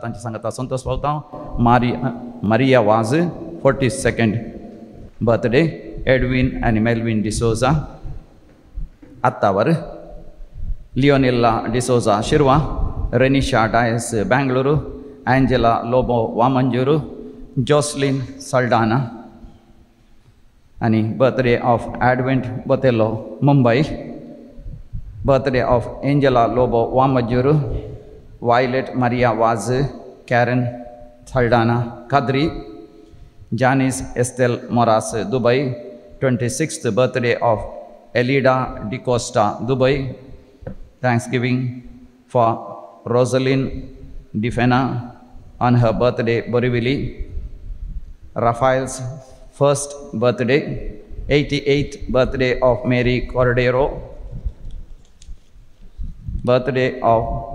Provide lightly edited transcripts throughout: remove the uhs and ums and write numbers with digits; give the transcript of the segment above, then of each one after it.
तांचे सांगता संतोष पावता. Maria Vaz 42nd birthday, Edwin आनी Melvin D'Souza Attavar, Leonilla D'Souza Shirva, Renisha Dias Bengaluru, Angela Lobo Vamanjoor, Jocelyn Saldanha आनी birthday of Advent Botelho Mumbai, birthday of Angela Lobo Vamanjoor, Violet Maria Vaz, Karen Saldanha Kadri, Janice Estelle Moras Dubai, 26th birthday of Elida D'Costa Dubai, thanksgiving for Rosaline Difena on her birthday Borivali, Raphael's first birthday, 88th birthday of Mary Cordero, birthday of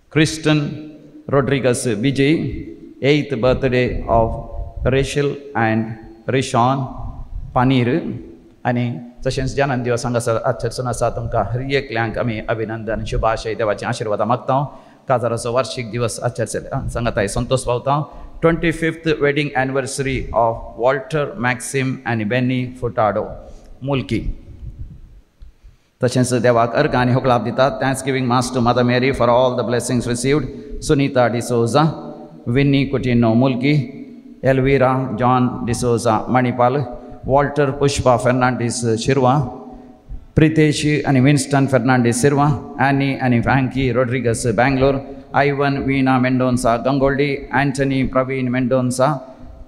Kristen Rodriguez Vijay, 8th birthday of Rachel and Rishan Paneer. आनी तशेंच ज्यानंद दिवस हांगासर आजचें आसा तुमकां हर एकल्यांक आमी अभिनंदन शुभाशय देवाचें आशिर्वादां मागता. काजाराचो वार्षिक दिवस आजच्या सांगाताय संतोष पावता. 25th wedding anniversary of Walter Maxim आनी बेनी फुटाडो मुल्की. तशेंच देवाक अर्घ आनी होकलाप दितात. Thanksgiving mass to Mother Mary for all the blessings received. Sunita D'Souza, Winnie Coutinho Mulki, Elvira John D'Souza Manipal, Walter Pushpa Fernandes Shirva, Pritesh आनी विन्स्टन फेर्नांडीस शिरवा, एनी आनी Frankie Rodrigues Bangalore, Ivan Veena Mendonca Gangolli, Antony Praveen Mendonca,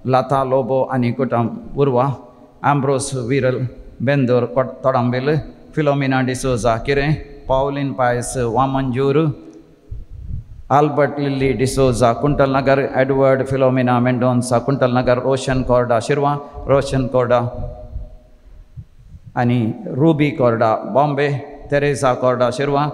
Latha Lobo आनी कुटम Urwa, Ambrose Viral Bendur Todambil, Philomena D'Souza Kire, Pauline Paes Vamanjoor, Albert Lily D'Souza Kuntalnagar, Edward Philomena Mendonca Kuntalnagar, Roshan Korda Shirva, Roshan Korda आनी Ruby Korda Bombay, Teresa Korda Shirva,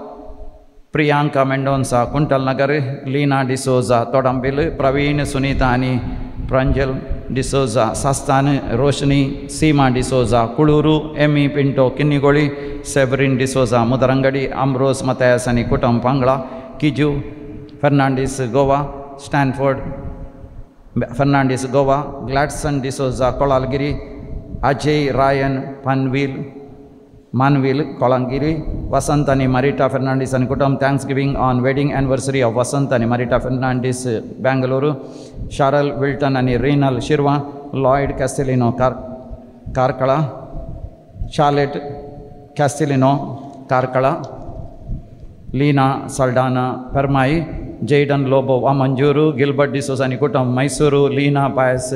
Priyanka Mendonca Kuntalnagar, Leena D'Souza Todambil, Praveen Sunita आनी Pranjal D'Souza Sasthan, Roshni Seema D'Souza Kulur, Amy Pinto Kinnigoli, Severin D'Souza Mudarangadi, Ambrose Mathias आनी कुटुंब Pangla, Kiju Fernandes Goa, Stanford Fernandes Goa, Gladson D'Souza Kolalgiri, Ajay Rayan Panvel Manvil Kolangiri, Vasant आनी मरिटा फेर्नांडीस आनी कुटुंब. Thanksgiving on wedding anniversary of Vasant आनी मरिटा Fernandes Bengaluru, शारल Wilton आनी Renal Shirva, Lloyd Castelino Karkala, Charlotte Castelino Karkala, Leena Saldanha Permai, Jayden Lobo Vamanjoor, Gilbert D'Souza आनी कुटुंब Mysuru, Leena Paes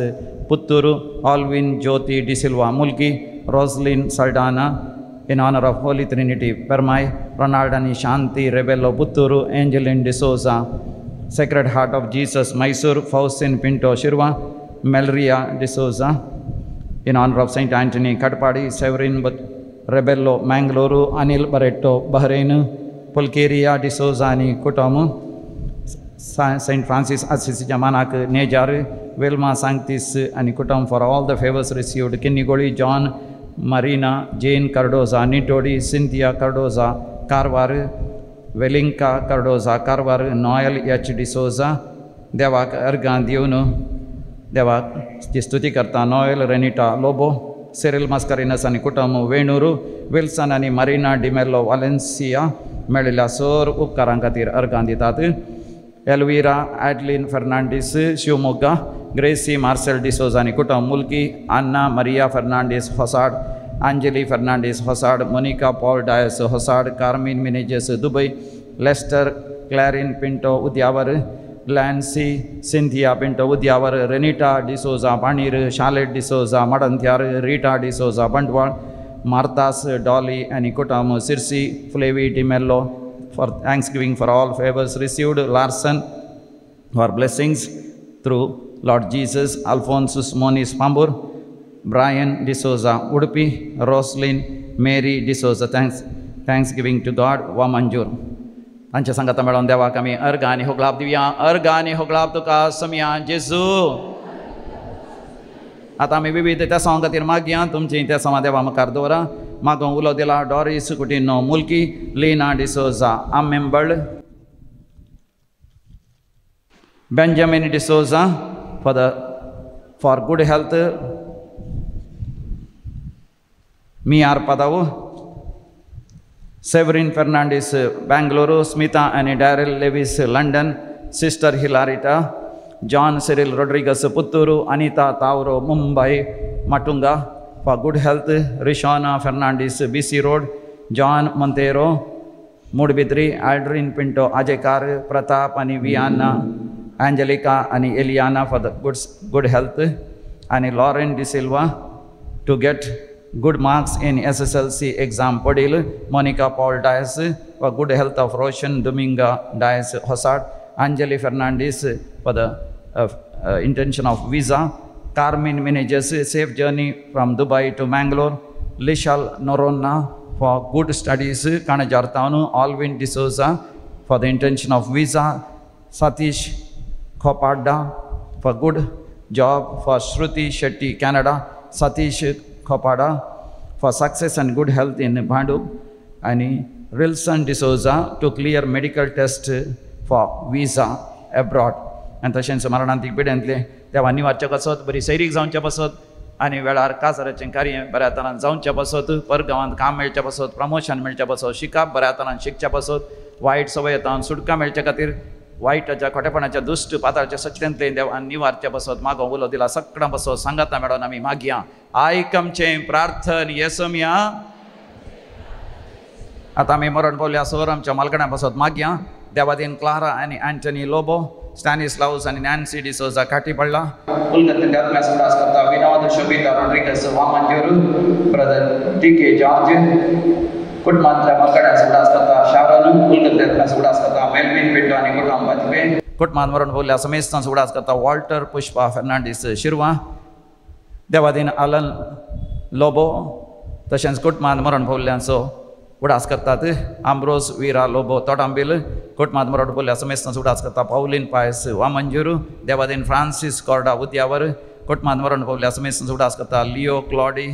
Puttur, Alvin Jyothi D'Silva Mulki, Roslin Saldanha in honour of Holy Trinity Permai, Ronald आनी Shanti Rebello Puttur, Angeline D'Souza Sacred Heart of Jesus Mysore, Faustin Pinto Shirva, Melria D'Souza in honour of Saint Antony Katpadi, Severin Rebello Mangalore, Anil Barreto Bahrain, Pulcheria D'Souza आनी कुटुंब, Saint Francis आसिसीच्या मानाक नेजार, Velama सांगतीस आनी कुटुंब for all the favours received. Kinnigoli John Marina, Jane Cardoza Nitodi, Cynthia Cardoza Karwar, Velinka Cardoza Karwar, Noel H D'Souza देवाक अर्घां दिवन देवाक स्तुती करता. Noyyal रेनिटा Lobo, Cyril मास्करिनस आनी कुटुंब वेणूर, विल्सन आनी मरिना डिमेलो वालेन्सिया मेळिल्ल्या सर उपकारां खातीर अर्घां दितात. Elvira Adeline Fernandes Shivamogga, Gracy Marcel D'Souza आनी कुटुंब Mulki, Anna Maria Fernandes Hosad, Anjali Fernandes Hosad, Monica Paul Dias Hosad, Carmen Menezes Dubai, Lester Clarin Pinto Udyavar, Lancy Cynthia Pinto Udyavar, Renita D'Souza Panir, Charlotte D'Souza Madantyar, Rita D'Souza Bantwal, Marthas Dolly आनी कुटुंब Sirsi, Flavi D'Mello for thanksgiving for all favors received, Larson for blessings through Lord Jesus, Alphonsus Moniz Pambur, Brian D'Souza Udupi, Roslyn Mary D'Souza, thanksgiving to God Vamanjoor. तांच्या सांगाता मेळोन देवाक आमी अर्घ आनी होगळाप दिवया. अर्घ आनी होगळाप तुका समिया जेजू. आतां आमी विविध तेसांव खातीर मागया. तुमची तेसांवां देवा मुखार दवरा. मागोंक उलो दिला Doris Coutinho Mulki, Lina D'Souza Ammembal, Benjamin D'Souza for good health, Miyar Padav, Severin Fernandes Bengaluru, Smita आनी Daryl Lewis London, sister Hilarita, John Cyril Rodrigues Puttur, Anita Tavro Mumbai Matunga for good health, Rishona Fernandes BC road, John Monteiro Moodbidri, Aldrin Pinto Ajekar, Pratap आनी Vienna Angelica आनी Eliana for the good health, आनी Lauren D'Silva to get good marks in SSLC exam Padil, Monica Paul Dias for good health of Roshan Dominga Dias Hosad, Anjali Fernandes for the intention of visa, Carmen Menezes safe journey from Dubai to Mangalore, Lishal Norona for good studies Kanajartanu, Alvin D'Souza for the intention of visa, Satish Khopada for good job for Shruti Shetty Canada, Satish Khopada for success and good health in Bhandup, आनी Rilson D'Souza to clear medical test for visa abroad. आनी तशेंच मरणांतीक पिड्यांतले देवा निवारचे पासत, बरी सैरीक जावचे पासत आनी वेळार काजाराचें कार्य बऱ्या तरान जावचे पासत, परगांवांत काम मेळचे पासत, प्रमोशन मेळचे पासत, शिकप बऱ्या तरान शिकचे पासत, वायट सवयतान सुटका मेळचे खातीर वायटाच्या खोटेपणाच्या दुश्ट पाताळच्या शक्तेंतले देवान निवारचे पासत मागो उलो दिला सगळ्यां पासत सांगाता मेळोन आमी मागया. आयक आमचें प्रार्थन येसमया. आतां आमी मरण पावल्या सर आमच्या मालकड्यां पासत मागया. देवादीन क्लारा आनी अँटनी लोबो, स्टॅनिस्लावस आनी नॅन्सी डिसोजा काटी पडला, करता Vinod Shobita Rodrigues Vamanjoor, brother T K George, कुटुंबांतल्या मालकड्यांचो उडास करता शारन, उलगत्यांतल्याचो उडास करता मेलवीन पिंटो आनी कुटुंब बाजपे, कुटुंबांत मरण पावल्या समेस्तांचो उडास करता वॉल्टर पुष्पा फेर्नांडीस शिरवा, देवादीन आलन लोबो, तशेंच कुटुंबांत मरण पावल्यांचो उडास करतात आंब्रोस विरा लोबो तोटांबील, कुटुंबांत मरण पावल्या समेस्तांचो उडास करता पावलीन पायस वामंजूर, देवादीन फ्रांसीस कॉर्डा उद्यावर, कुटुंबांत मरण पावल्या समेस्तांचो उडास करता लिओ क्लॉडी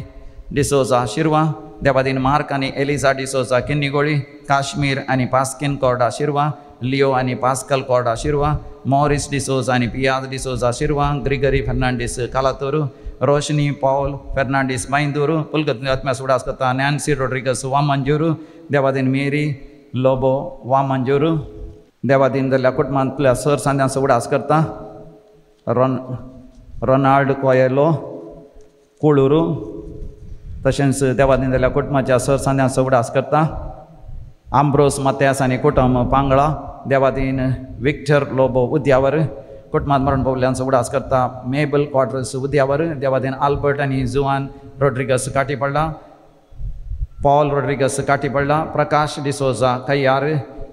डिसोजा शिरवा, देवादीन मार्क आनी एलिजा डिसोजा किन्नीगोळी, काश्मीर आनी पास्किन कॉर्डा शिरवा, लिओ आनी Pascal Corda Shirva, Maurice D'Souza आनी Piaz D'Souza Shirva, Gregory Fernandes Kalathur, Roshni Paul Fernandes Byndoor, पुलगत आत्म्यास उडास करता नॅन्सी रोड्रिगस वामंजूर, देवादीन मेरी लोबो वामंजूर, देवादीन जाल्ल्या कुटुंबांतल्या सर सांद्यांचो उडास करता रोनाल्ड कोयलो कुळुरू, तशेंच देवादीन जाल्ल्या कुटुंबाच्या सर सांद्यांचो उडास करता आंब्रोस मात्यास आनी कुटुंब पांगळा, देवादीन विक्टर लोबो उद्यावर, कुटुंबांत मरण पावल्यांचो उडास करता मेबल क्वाड्रस उद्यावर, देवादीन आल्बर्ट आनी Juan Rodrigues Katipalla, Paul Rodrigues Katipalla, Prakash D'Souza Kayyar,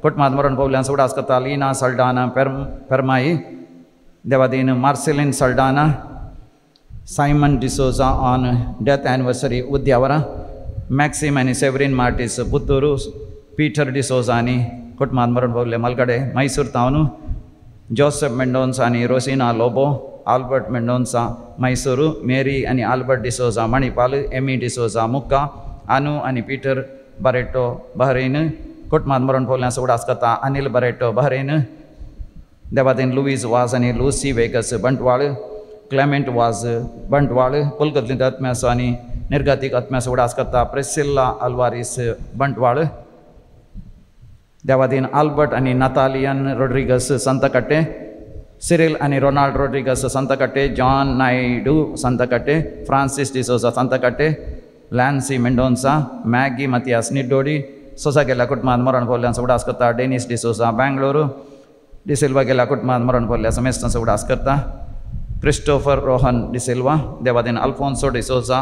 कुटुंबांत मरण पावल्यांचो उडास करता Leena Saldanha पेरमाई, Devadin Marcelin Saldanha, Simon D'Souza on death anniversary Udyavara, Maxim आनी सेवरीन मार्टीस पुत्तूरू, पीटर डिसोजा आनी कुटुंबांत मरण पावल्ले मलगडे मैसूर तावन, जोसेफ मेंडोन्सा आनी रोसिना लोबो, आल्बर्ट मेंडोन्सा मैसूरू, मेरी आनी आल्बर्ट डिसोजा मणिपाल, एमी डिसोजा मुक्का, आनू आनी पीटर बरेटो बहरीन, कुटुंबांत मरण पावल्यांचो उडास करता अनिल बरेटो बहरीन, देवादीन लुईज वाज आनी लुसी वेगस बंटवाळ, क्लेमेंट वाज बंटवाळ, कोलकत्यांत आत्म्याचो आनी निर्गतीक आत्म्याचो उडास करता प्रेसिल्ला अल्वारीस बंटवाळ, देवादीन आल्बर्ट आनी नतालियन रोड्रिगस संतकट्टे, सिरिल आनी Ronald Rodrigues Santhakatte, John Naidu Santhakatte, Francis D'Souza Santhakatte, Lancy Mendonca, Maggie Mathias Niddodi, Sosa गेल्या कुटुंबांत मरण पावल्यांचो उडास करता डेनिस डिसोजा बेंगलोरू, डिसिल्वा गेल्या कुटुंबांत मरण पावल्ल्या समेस्तांचो उडास करता क्रिस्टोफर रोहन डिसिल्वा, देवादीन Alfonso D'Souza,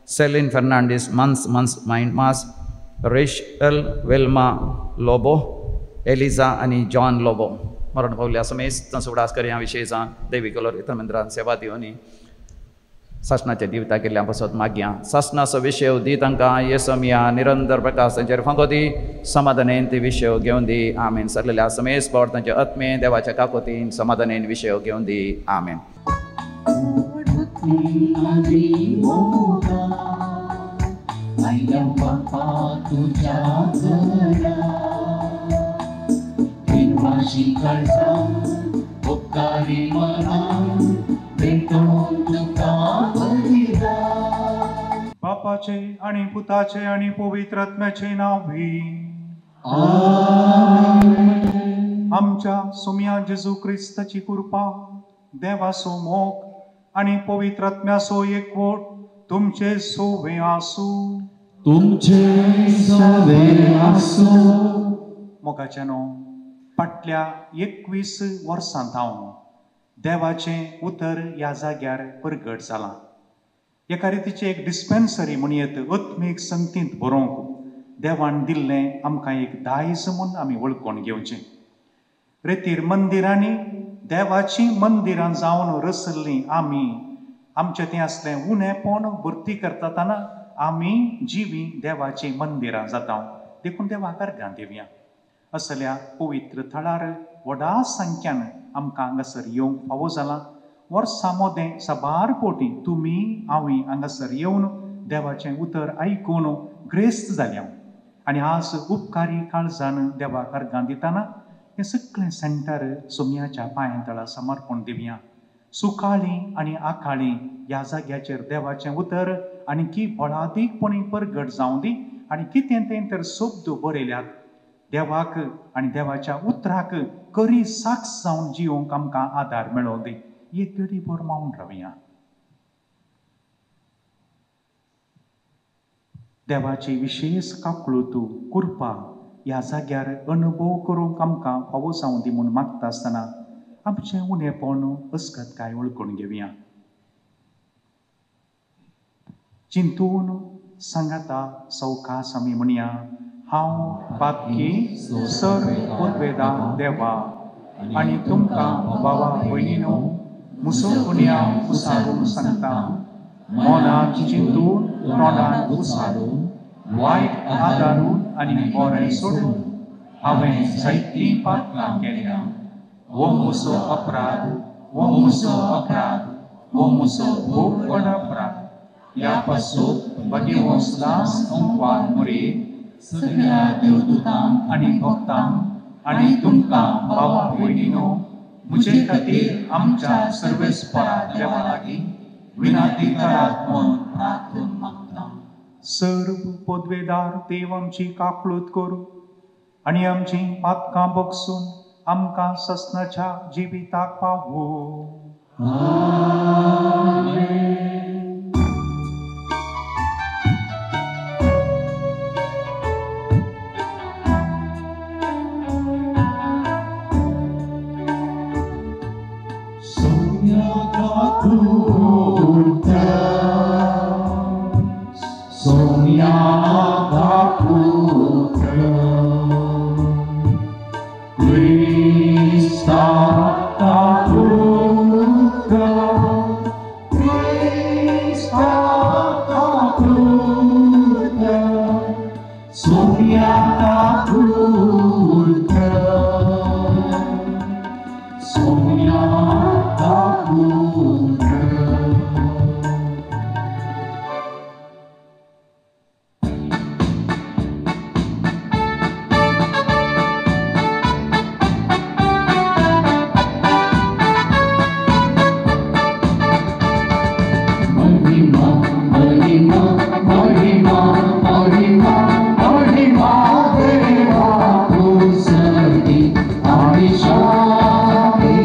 Celine Fernandes month's month's mind mass, Rachel Velma Lobo, Eliza आनी जॉन लोबो मरण पावल्या समेस्तांचो उडास करया विशेषां देवी कलोर इतर मंदिरान सेवा दिवनी. सासणाच्या दिवता केल्ल्या पासत मागया. सासणाचो विशय दी तांकां येसमिया निरंतर प्रकाश तांचेर फांको दी, समाधानेन ती विशय घेवन दी. आमेन. सगळ्या समेस पावट तांच्या आत्मे देवाच्या काकोतीन समाधानेन विशय घेवन दी. आमेन. बापाचे आणि पुताचे आणि पवित्र आत्म्याचे नांव. आमच्या सोम्या जेजू क्रिस्ताची कृपा, देवाचो मोग आणि पवित्र आत्म्याचो एकवट तुमचे सोवे आसूं. तुमचे सोवे आसूं. मोगाच्यानो, फाटल्या 21 वर्सां थावन देवाचें उतर ह्या जाग्यार परगट जालां. एका रितीची एक डिस्पेन्सरी म्हणयेत आत्मीक संगतींत बरोवंक देवान दिल्लें आमकां एक दायज म्हूण आमी वळखून घेवचें. रेतीर मंदिरांनी देवाचीं मंदिरां जावन रसल्लीं आमी आमचें तें आसलें उणेपण भरती करताना आमी जिवीं देवाचीं मंदिरां जाता. देखून देवाक अर्गां दिवया. असल्या पवित्र थळार व्हडा संख्यान आमकां हांगासर येवंक फावो जालां. वर्सां मदें साबार पोटी तुमी हांवें हांगासर येवन देवाचें उतर आयकून ग्रेस्त जाल्या आनी आज उपकारी काळजान देवाक अर्गां दितना हें सगळें सेंटर सोम्याच्या पांयां तळा समर्पण दिवया. सुकाळी आनी आकाळी ह्या जाग्याचेर देवाचें उतर आनी की बळादीकपणी परगट जावं दी आनी कितें तें तर शब्द बरयल्यात देवाक आनी देवाच्या उतराक करी साक्ष जावन जिवंक आमकां आदार मेळोवं दी. एक घडी भर मावन रावया. देवाची विशेष काकळूत कृपा ह्या जाग्यार अनुभव करूंक आमकां फावो जावं दी म्हूण मागता आसतना आमचें उणेपण अस्कतकाय वळखून घेवया. चिंतून सांगाता सवकास आमी म्हणया, हांव पातकी सर उद्वेदा देवा आनी तुमकां बाबा भयणीनो मुसो पुण्या उसारून सांगता, मनान चिंतून तोंडान उसारून वायट आदारून आनी बरें सोडून हांवें जायतीं पातकां केल्या. वो मुसो अपराध, वो मुसो अपराध, वो मुसो खूब व्हड अपराध. ह्या पासून भगिवंस दास अंकवान मुरे सगळ्या देवदूतांक आनी भक्तांक आनी तुमकां बाबा भयणीनो म्हजे खातीर आमच्या सर्वेस्परा देवा लागीं विनंती करात म्हूण प्रार्थून मागता. सर्व पदवेदार देव आमची काकळूत करूं आनी आमची पातकां बगसून आमकां ससनाच्या जिविताक पावो. महिमा महिमा महिमा महिमा महिमा देवा तुझी आणि शांती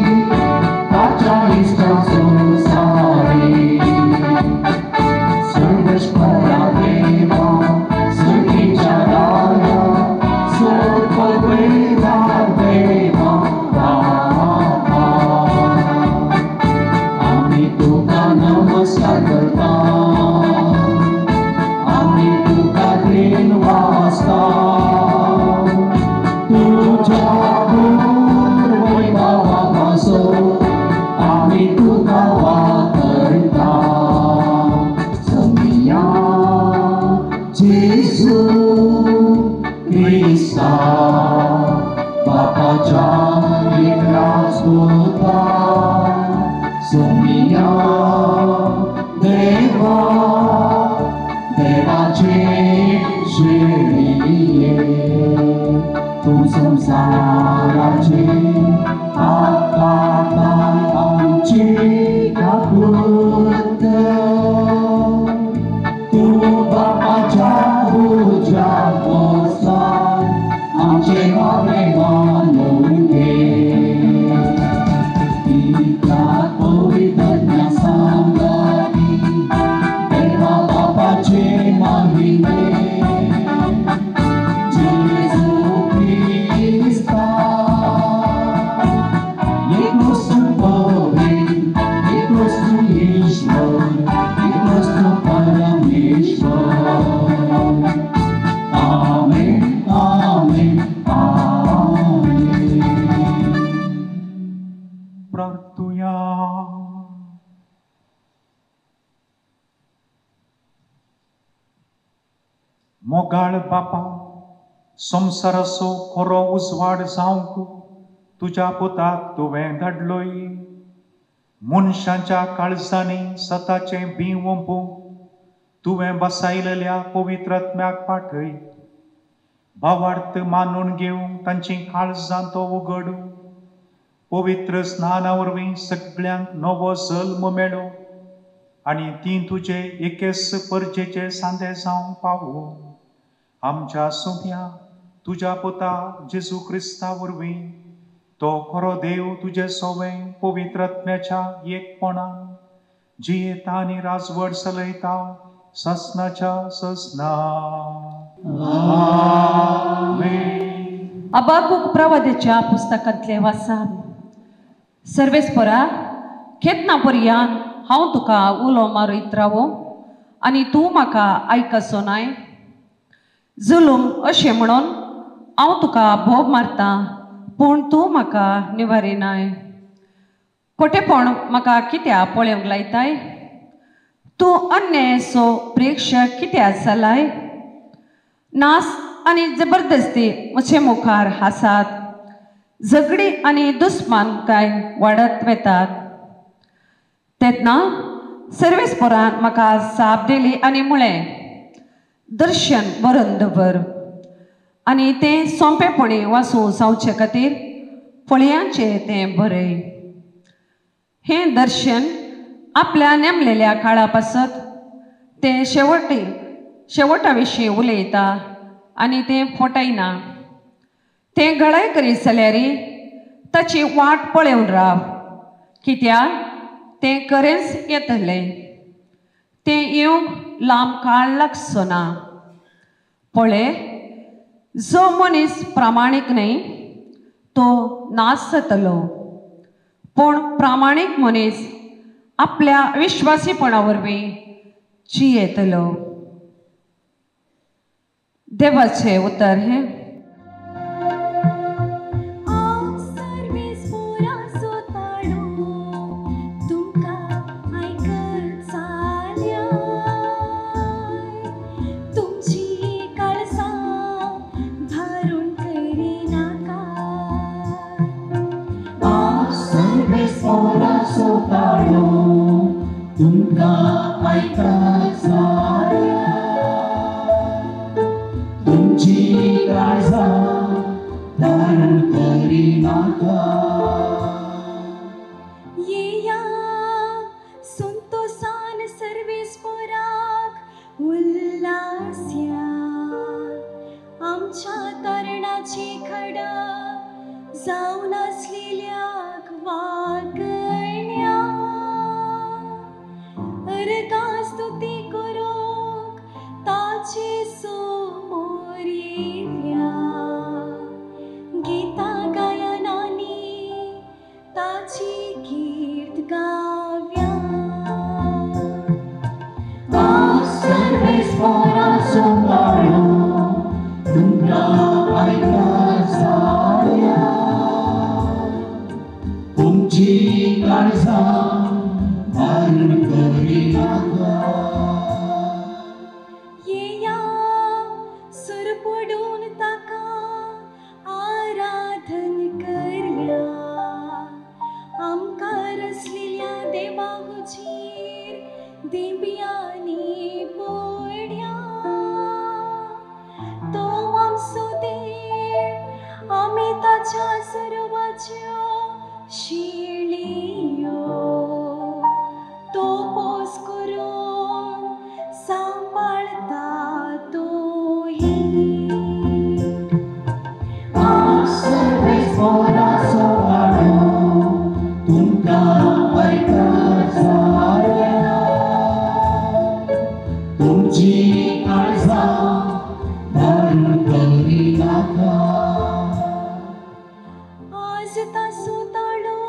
ताच्या इश्टाचो. सोमिया देवा देवाचे शेळये तूं संवसाराचे पापां आमची काकूत तूं बापाच्या उज्या बसान आमचे मागणें मानून घे. पिता पवित्र सांगाती देवा बापाचे मागिले जेजू क्रिस्ता एकलोच पवित्र एकलोच ईश्वर एकलोच परमेश्वर. आमेन आमेन आमेन. प्रार्थुया. मोगाळ बापा, संवसाराचो खरो उजवाड जावंक तुज्या पुताक तुवें धाडलोय. मनशांच्या काळजांनी सताचें बीं ओंपूंक तुवें बसायलेल्या पवित्र आत्म्याक पाठय. भावार्थ मानून घेवंक तांचीं काळजां तो उगडूं. पवित्र स्नाना वरवीं सगळ्यांक नवो जल्म मेळो आनी ती तुजे एकेच परजेचे सांदे जावंक पावो. आमच्या सोम्या तुज्या पुता जेजू क्रिस्ता वरवीं तो खरो देव तुजे सोवें पवित्र आत्म्याच्या एकपणान जियेता आनी राजवट चलयता ससनाच्या ससना. आमेन. अबाकूक प्रवाद्याच्या पुस्तकांतले वाचा. सर्वेस्परा, केन्ना पर्यान हांव तुका उलो मारीत रावो आनी तूं म्हाका आयकसो नाय? जुलूम अशें म्हणून हांव तुका भोव मारता, पूण तूं म्हाका निवारिनाय. खोटेपण म्हाका कित्याक पळोवंक लायताय? तूं अन्यायाचो प्रेक्षक कित्याक जालाय? नास आनी जबरदस्ती म्हजे मुखार आसात, झगडी आनी दुस्मानकाय वाडत वेतात. तेन्ना सर्वेस्परान म्हाका साप दिली आनी म्हळें, दर्शन बरोवन दवर आनी तें सोंपेपणी वाचूं जावचे खातीर फळयांचें तें बरय. हें दर्शन आपल्या नेमलेल्या काळा पासत तें शेवटा विशीं उलयता आनी तें फटयना. तें गळाय करीत जाल्यार ताची वाट पळोवन राव, कित्याक तें खरेंच येतलें. तें येवंक लांब काळ लागचो ना. पळय, जो मनीस प्रामाणीक न्हय तो नाश जातलो, पूण प्रामाणीक मनीस आपल्या विश्वासीपणा वरवीं जियेतलो. देवाचें उतर हें. तुमकां आयकत जाल्यार तुमची काळजां धारण करिनाका. येया संतोसान सर्वेस्पराक उल्हास्या, आमच्या तरणाची खडा जावन आसलेल्याक वागण्या. अर्गां स्तुती करूंक ताचे समोर येव्या, गीतां गायनांनी ताची कीर्त गाव्या. सर्वेस्पराचो ताळो तुमकां आयकत जाल्यार तुमची काळजां धारण करिनाका. येया सुरपडून ताका आराधन करया, आमकां स्वर्गार आसलेल्या देवा हुजीर दिव्यांनी पड्या. तो आमचो देव, आमी ताच्या सर्वाच्यो शिळयो. तो पोस करून सांबाळता तोही. सर्वेस्पराचो ताळो तुमकां आयकत जाल्यार, तुमची काळजां धारण करिनाका. आज ताचो ताळो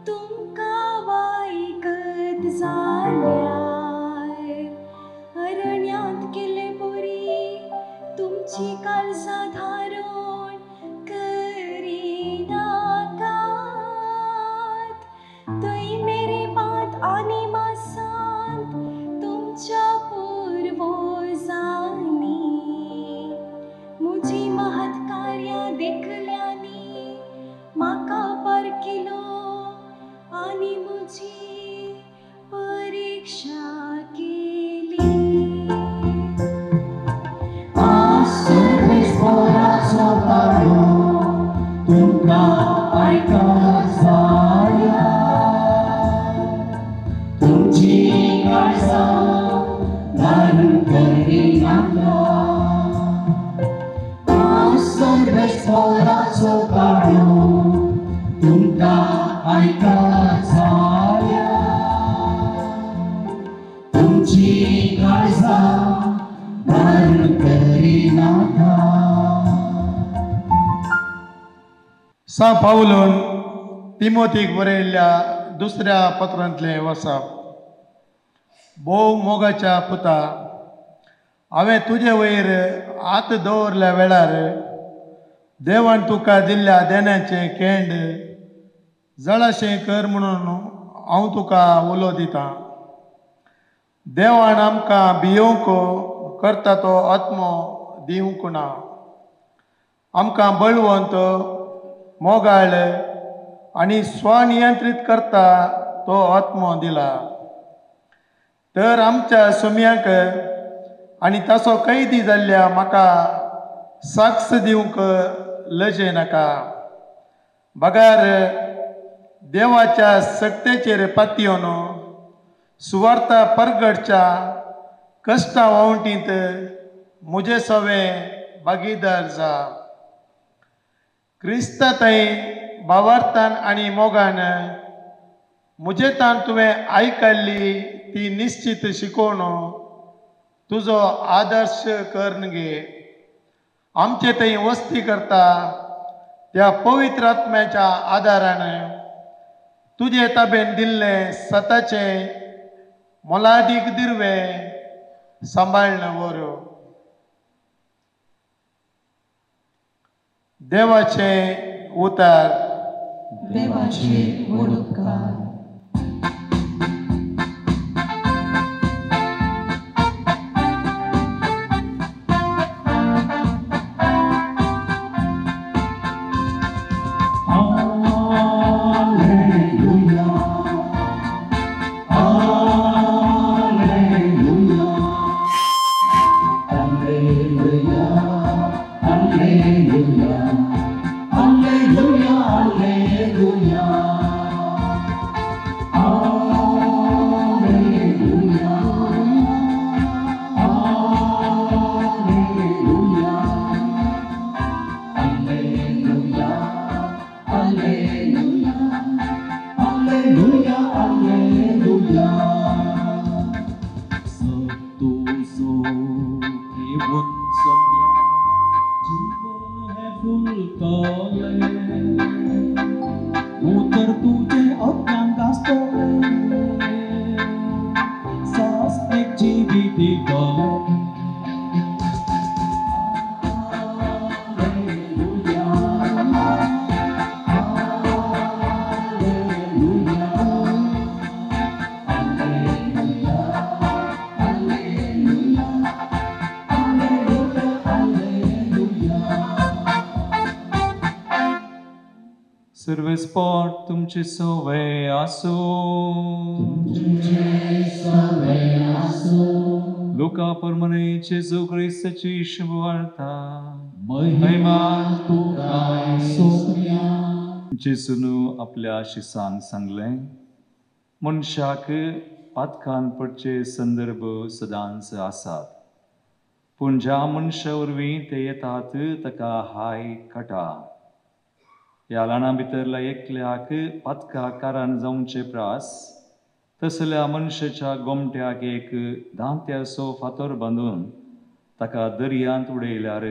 तुमकां वायकत जाल्यार, अरण्यांत केल्ले बरी तुमची काळजां धारण करिनाकात. थंय मेरेबांत आनी मासांत तुमच्या पुर्वजांनी म्हजी महत् कार्यां देखल्यांनी म्हाका पारखिलो आनी म्हजी परिक्षा केली. सर्वेस्पराचो ताळो तुमकां आयकत जाल्यार, तुमची काळजां धारण करिनाका. सर्वेस्पराचो ताळो तुमकां आयकत जाल्यार, तुमची काळजां धारण करिनाका. सा पावलून तिमोतीक बरयल्ल्या दुसऱ्या पत्रांतलें वसाप. भोव मोगाच्या पुता, हांवें तुजे वयर हात दवरल्या वेळार देवान तुका दिल्ल्या देण्याचें केंड जळाशें कर म्हणून हांव तुका उलो दितां. देवान आमकां भियोवंक करता तो आत्मो दिवंक ना, आमकां बळवंत, मोगाळ आनी स्वनियंत्रीत करता तो आत्मो दिला. तर आमच्या सुम्यांक आनी ताचो कैदी जाल्ल्या म्हाका साक्ष दिवंक लजे नाका, बगार देवाच्या सक्तेचेर पातयेवन सुवार्ता परगडच्या कश्टा वावटींत म्हजे सवें भागीदार जा. क्रिस्ता थंय भावार्थान आनी मोगान म्हजे तान तुवें आयकल्ली ती निश्चित शिकोवन तुजो आदर्श करून घे. आमचे थंय वस्ती करता त्या पवित्र आत्म्याच्या आदारान तुजे ताबेन दिल्लें सताचें मोलादीक दिर्वें सांबाळ्न व्हर. देवाचें उतार. देवाचे उपकार. Alleluia, Alleluia, Alleluia, Alleluia, Alleluia, Alleluia, Alleluia, Alleluia, Alleluia, Alleluia, Alleluia, Alleluia. सत्तुसो घेवन सोंप्या जीवन हें फुलतलें, उतर तुजें अज्ञान गाजतलें, सासणीक जिवीत दितलें. Alleluia, Alleluia, Alleluia, Alleluia, Alleluia, Alleluia. सर्वेस्पोर तुमचे सवे आसूं. लुका परमने जेजू क्रिस्ताची शुभवार्ता. महिमा तुका सोम्या. जेजून आपल्या शिसांक सांगलें, मनशाक पातकान पडचे संदर्भ सदांच आसात, पूण ज्या मनशा वरवीं ते येतात ताका हाय कटा. ह्या ल्हाना भितरल्या एकल्याक पातका कारण जावचे प्रास तसल्या मनशाच्या गोमट्याक एक दांत्याचो फातर बांदून ताका दर्यांत उडयल्यार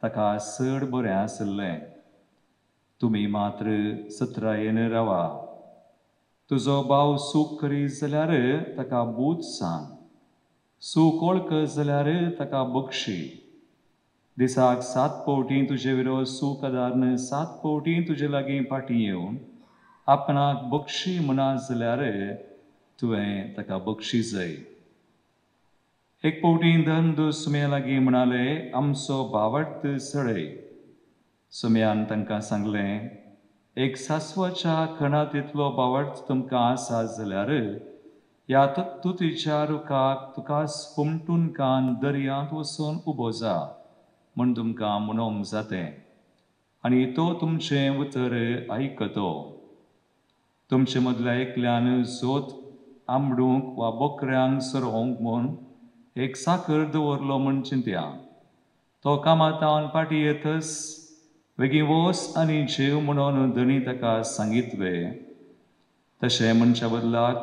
ताका चड बरें आसलें. तुमी मात्र सत्रायेन रावा. तुजो भाव सूख करीत जाल्यार ताका बूद सांग, सूख वळखत जाल्यार ताका बक्षी. दिसाक 7 फावटीं तुजे विरोध सूख आदारून 7 फावटीं तुजे लागीं फाटीं येवन आपणाक बक्षी म्हणा जाल्यार तुवें ताका बक्षी जाय. एक फावटीं धर्मदूत सुम्या लागीं म्हणाले, आमचो भावार्थ चडय. सुम्यान तांकां सांगलें, एक सासवाच्या खणात इतलो भावार्थ तुमकां आसा जाल्यार ह्या तुतीच्या रुखाक तुका हुमटून कान दर्यांत वचून उबो जा म्हूण तुमकां म्हणोंक जातें, आनी तो तुमचें उतर आयकतो. तुमचे मदल्या एकल्यान जोत आंबडूंक वा बोकऱ्यांक सरोवंक म्हूण एक साकर दवरलो म्हूण चिंत्या. तो कामातावन फाटीं येतच वेगीं वोस आनी जेव म्हणून धनी ताका सांगितवे. तशें म्हणच्या बदलाक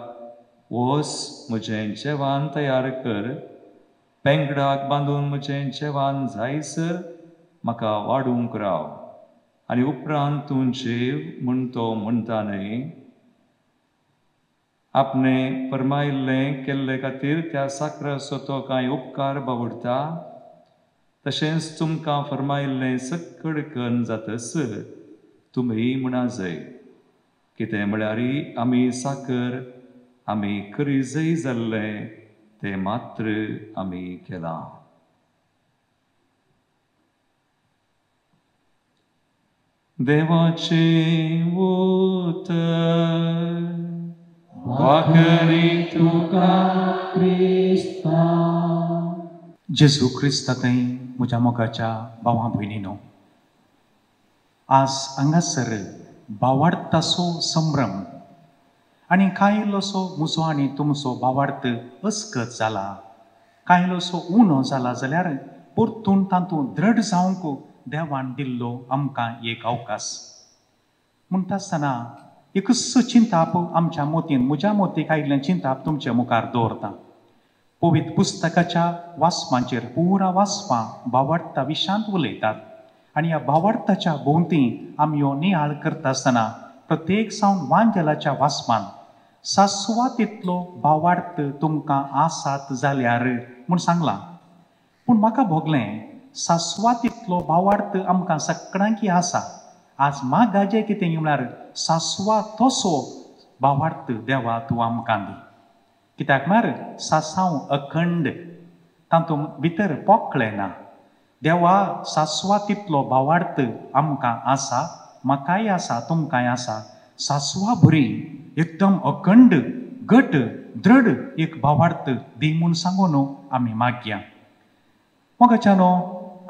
वोस म्हजें जेवण तयार कर, पेंगडाक बांदून म्हजें जेवण जायसर म्हाका वाडूंक राव आनी उपरांत तूं जेव म्हूण तो म्हणटा न्हय. आपणें फर्मायिल्लें केल्ले खातीर त्या साकराचो तो कांय उपकार बावडटा. तशेंच तुमकां फर्मायिल्लें सक्कड कन्न जातच तुमी म्हणा जाय, कितें म्हळ्यार आमी साकर आमी करीजय जाल्लें तें मात्र आमी केलां. देवाचें उतर. वाखरी तुका क्रिस्ता. जेजू क्रिस्ता थंय म्हज्या मोगाच्या भावा भयणीनो, आज हांगासर भावार्थाचो संभ्रम आनी कांय इल्लोसो म्हजो आनी तुमचो भावार्थ अस्कत जाला, कांय इल्लोसो उणो जाला जाल्यार परतून तातूंत दृढ जावंक देवान दिल्लो आमकां एक अवकाश. म्हणटा आसतना एकूच चिंताप आमच्या मोतीन, म्हज्या मोतीक आयिल्लें चिंताप तुमच्या मुखार दवरता. पवित्र पुस्तकाच्या वाचपांचेर पुरा वाचपां भावार्था विशांत उलयतात आनी ह्या भावार्थाच्या भोंवती आमी ह्यो नियाळ करता आसतना प्रत्येक सावन वांजेलाच्या वाचपान सासवा तितलो भावार्थ तुमकां आसात जाल्यार म्हूण सांगलां. पूण म्हाका भोगलें सासवा तितलो भावार्थ आमकां सगळ्यांकी आसा. आज मागाजें कितें म्हळ्यार सासवा तसो भावार्थ देवा तूं आमकां दी. कित्याक म्हळ्यार सासांव अखंड, तातूंत भितर पोकळें ना. देवा सासवा तितलो भावार्थ आमकां आसा, म्हाकाय आसा, तुमकांय आसा. सासवा बरी एकदम अखंड घट दृढ एक भावार्थ दी म्हूण सांगून आमी मागया. मोगाच्यानो,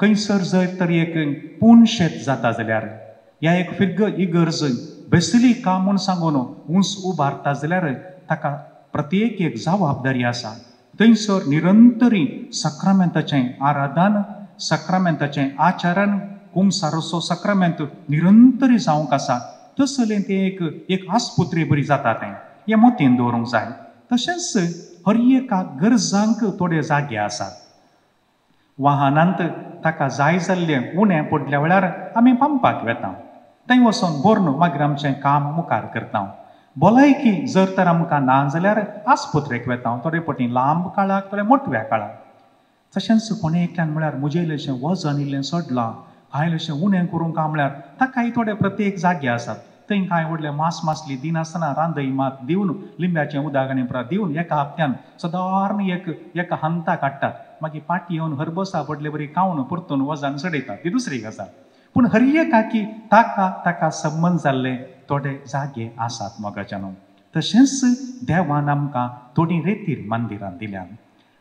खंयसर जर तर एक पूण शेत जाता जाल्यार ह्या एक फिर्ग इगर्ज बेसिलिका म्हूण सांगून उंच उबारता जाल्यार ताका प्रत्येक एक जबाबदारी आसा. थंयसर निरंतरी सक्रामेंताचें आराधन, सक्रामेंताचें आचरण, कुमसारोसो सक्रामेंत निरंतरी जावंक आसा. तसलें तें एक एक आस्पुत्री बरी जाता तें हें मोतीन दवरूंक जाय. तशेंच हर एका गरजांक थोडे जागे आसात. वाहनांत ताका जाय जाल्लें उणें पडल्या वेळार आमी पंपाक वेता, थंय वचोन भरून मागीर आमचें काम मुखार करता. भलायकी जर तर आमकां ना जाल्यार आस्पत्रेक वेता, थोडे पटी लांब काळाक, थोडे मोटव्या काळाक. तशेंच कोणे एकल्यान म्हळ्यार म्हजें इल्लेशें वजन इल्लें चडलां, कांय इल्लेशें उणें करूंक काय म्हळ्यार ताकाय थोडे प्रत्येक जागे आसात. थंय कांय व्हडले मांस मासली दिनासतना रांदय मात दिवन लिंब्याचें उदक आनी परत दिवन एका हप्त्यान सदारण एक एका हंता काडटात. मागीर पाटी येवन हरबसा पडले बरी खावन परतून वजन चडयतात. ती दुसरी गजाल. पूण हर एकाकी ताका ताका संबंद जाल्ले थोडे जागे आसात मोगाच्यानो. तशेंच देवान आमकां थोडीं रेतीर मंदिरां दिल्यान.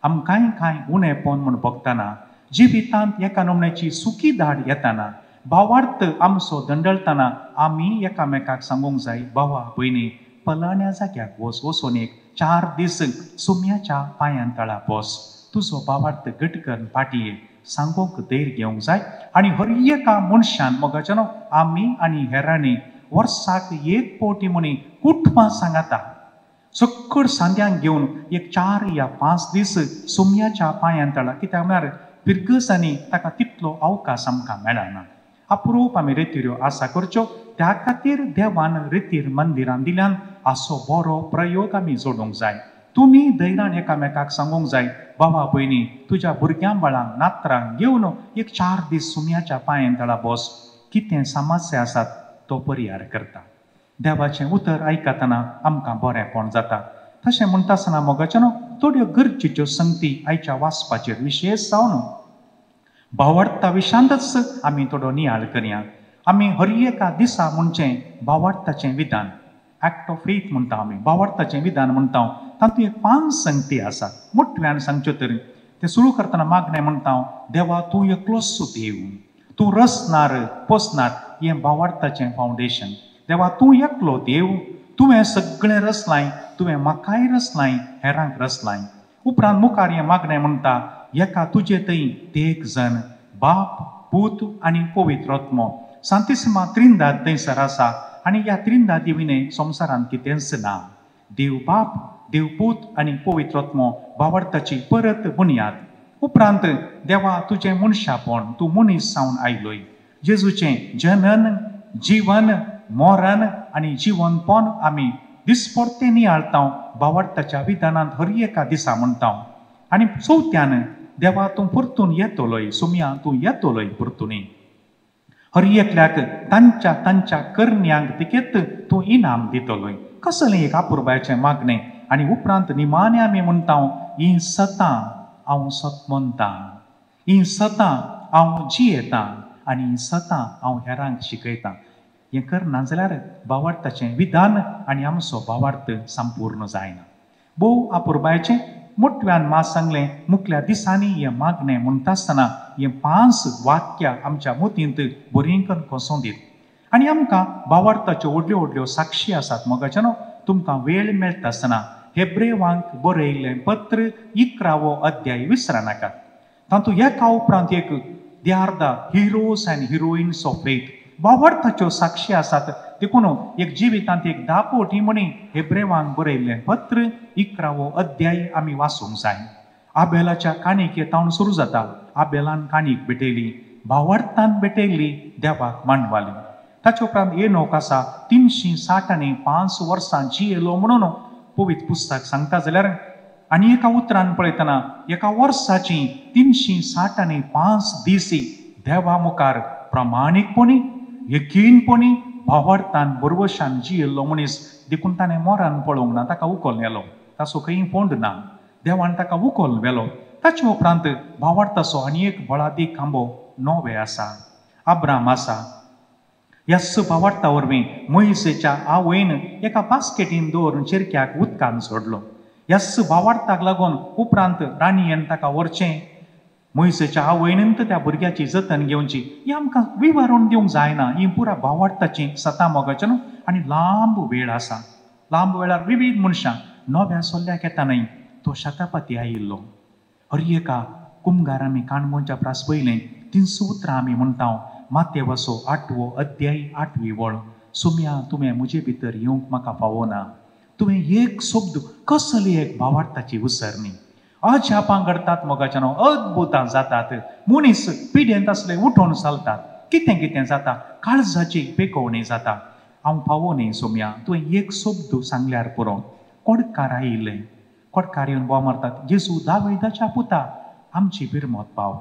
आमकांय कांय उणेपण म्हूण भोगतना, जिवितांत एका नमण्याची सुकी धाड येताना, भावार्थ आमचो दंडळतना आमी एकामेकाक सांगूंक जाय, भावा भयणी फलाण्या जाग्याक वच, वचून एक 4 दीस सुम्याच्या पांयान तळा बस, तुजो भावार्थ घट करून फाटीं ये, सांगूंक धैर्य घेवंक जाय. आनी हर एका मनशान मोगाच्यानो आमी आनी हेरांनी वर्साक एक फावटी म्हणी कुटुंबां सांगाता सक्कड सांद्यांक घेवन एक 4 या 5 दीस सुम्याच्या पांयान तळा. कित्याक म्हळ्यार पिरगसांनी ताका तितलो अवकाश आमकां मेळना. अप्रूप आमी रेतिऱ्यो आसा करच्यो, त्या खातीर देवान रेतीर मंदिरान दिल्यान असो बरो प्रयोग आमी जोडूंक जाय. तुमी धैर्यान एकामेकाक सांगूंक जाय, बाबा भयणी तुज्या भुरग्यां बाळांक नातरांक घेवन एक 4 दीस सुम्याच्या पांयान तळा बस, कितें समस्या आसात तो परिहार करता. देवाचें उतर आयकतना आमकां बरेंपण जाता. तशें म्हणटा आसतना मोगाच्यानो थोड्यो गरजेच्यो संगती आयच्या वाचपाचेर विशेश जावन भावार्था विशांतच आमी थोडो नियाळ करया. आमी हर एका दिसा म्हणचें भावार्थाचें विधान, एक्ट ऑफ फेथ म्हणटा आमी, भावार्थाचें विधान म्हणटा. तातूंत एक 5 संगती आसात. मोठ्यान सांगच्यो तरी तें सुरू करतना मागणें म्हणटा, देवा तूं एकलोच देव, तूं रसनार पोसनार, हें भावार्थाचें फावंडेशन. देवा तूं एकलो देव, तुवें सगळें रचलाय, तुवें म्हाकाय रचलाय, हेरांक रचलाय. उपरांत मुखार हें मागणें म्हणटा, एका तुजे थंय एक जण बाप पूत आनी पवित्र आत्मो सांतिस्मा त्रिंदाद थंयसर आसा. आनी ह्या त्रिंदादी विणें संवसारांत कितेंच ना. देव बाप, देव पूत आनी पवित्र आत्मो भावार्थाची परत बुन्याद. उपरांत देवा तुजें मनशापण, तूं मनीस जावन आयलोय, जेजूचें जनन, जीवन, मरण आनी जिवनपण आमी दिसपडतें नियाळता भावार्थाच्या विधानांत हर एका दिसा म्हणटा. आनी चवथ्यान देवा तूं परतून येतलोय, सुम्या तूं येतलोय परतून, हर एकल्याक तांच्या तांच्या करण्यांक तिकेत तूं इनाम दितलोय. कसलें एक अपुरबायेचें मागणें. आनी उपरांत निमाणें आमी म्हणटा, ही सतां हांव सत म्हणटा, ही सतां हांव जियेतां आनी ही सतां हांव हेरांक शिकयतां. हें करना जाल्यार भावार्थाचें विधान आनी आमचो भावार्थ संपूर्ण जायना. भोव अपुरबायेचें मोठ्यान मात सांगलें, मुखल्या दिसांनी हें मागणें म्हणटा आसतना हें 5 वाक्यां आमच्या मतींत बरीं करून कोसोन दीत. आनी आमकां भावार्थाच्यो व्हडल्यो व्हडल्यो साक्षी आसात मोगाच्यानो. तुमकां वेळ मेळटा आसतना हेब्रेवांक बरयल्लें पत्र 11वो अध्याय विसरा नाकात. तातूंत एका उपरांत एक they are the heroes and heroines of faith, भावार्थाच्यो साक्षी आसात. देखून एक जिवितांत एक 10 फावटी म्हणी हेब्रेवांक बरयल्लें पत्र 11वो अध्याय आमी वाचूंक जाय. आबेलाच्या काणयेक तावन सुरू जाता. आबेलान काणयेक भेटयली, भावार्थान भेटयली, देवाक मांडवाली. ताचे उपरांत एनोक आसा, 365 वर्सां जियेलो म्हणून पवित्र पुस्तक सांगता. जाल्यार आनी एका उतरान पळयतना एका वर्साची 365 दीस देवा मुखार प्रामाणीकपणी, यकीनपणी भावार्थान बरवशान जियेल्लो मनीस. देखून ताणें मोरान पळोवंक ना, ताका उखल व्हेलो, ताचो खंय फोंड ना, देवान ताका उखल व्हेलो. ताचे उपरांत भावार्थाचो आनी एक बळादीक खांबो नोवे आसा, अब्राम आसा. ह्याच भावार्था वरवीं मोयसेच्या आवयन एका बास्केटीन दवरून चिरक्याक उदकान सोडलो. ह्याच भावार्थाक लागून उपरांत राणयेन ताका व्हरचें, मोयसेच्या आवयन त्या भुरग्याची जतन घेवची. ही आमकां विवरण दिवंक जायना, ही पुरा भावार्थाची सतां मोगाचें न्हू. आनी लांब वेळ आसा, लांब वेळार विविध मनशां नव्या सोल्ल्याक येता न्हय, तो शतापती आयिल्लो. हर एका कुमगार आमी काणकोणच्या प्रास पयलें 300 उतरां आमी म्हणटा. मातेवाचो 8वो अध्याय 8वी वळ, सुम्या तुवें म्हजे भितर येवंक म्हाका फावना, तुवें एक शब्द कसली एक भावार्थाची उसरणी. अजापां घडतात मोगाच्यानो, अद्भुतां जातात, मनीस पिडेंत आसले उठोवन चलतात, कितें कितें जाता, काळजाची पेकोवणी जाता. हांव फावो न्ही सोम्या, तुवें एक शब्द सांगल्यार पुरो. कोडकार आयिल्ले, कोडकार येवन बोव मारतात, जेजू दाविदाच्या पुता आमची बिरमत पाव.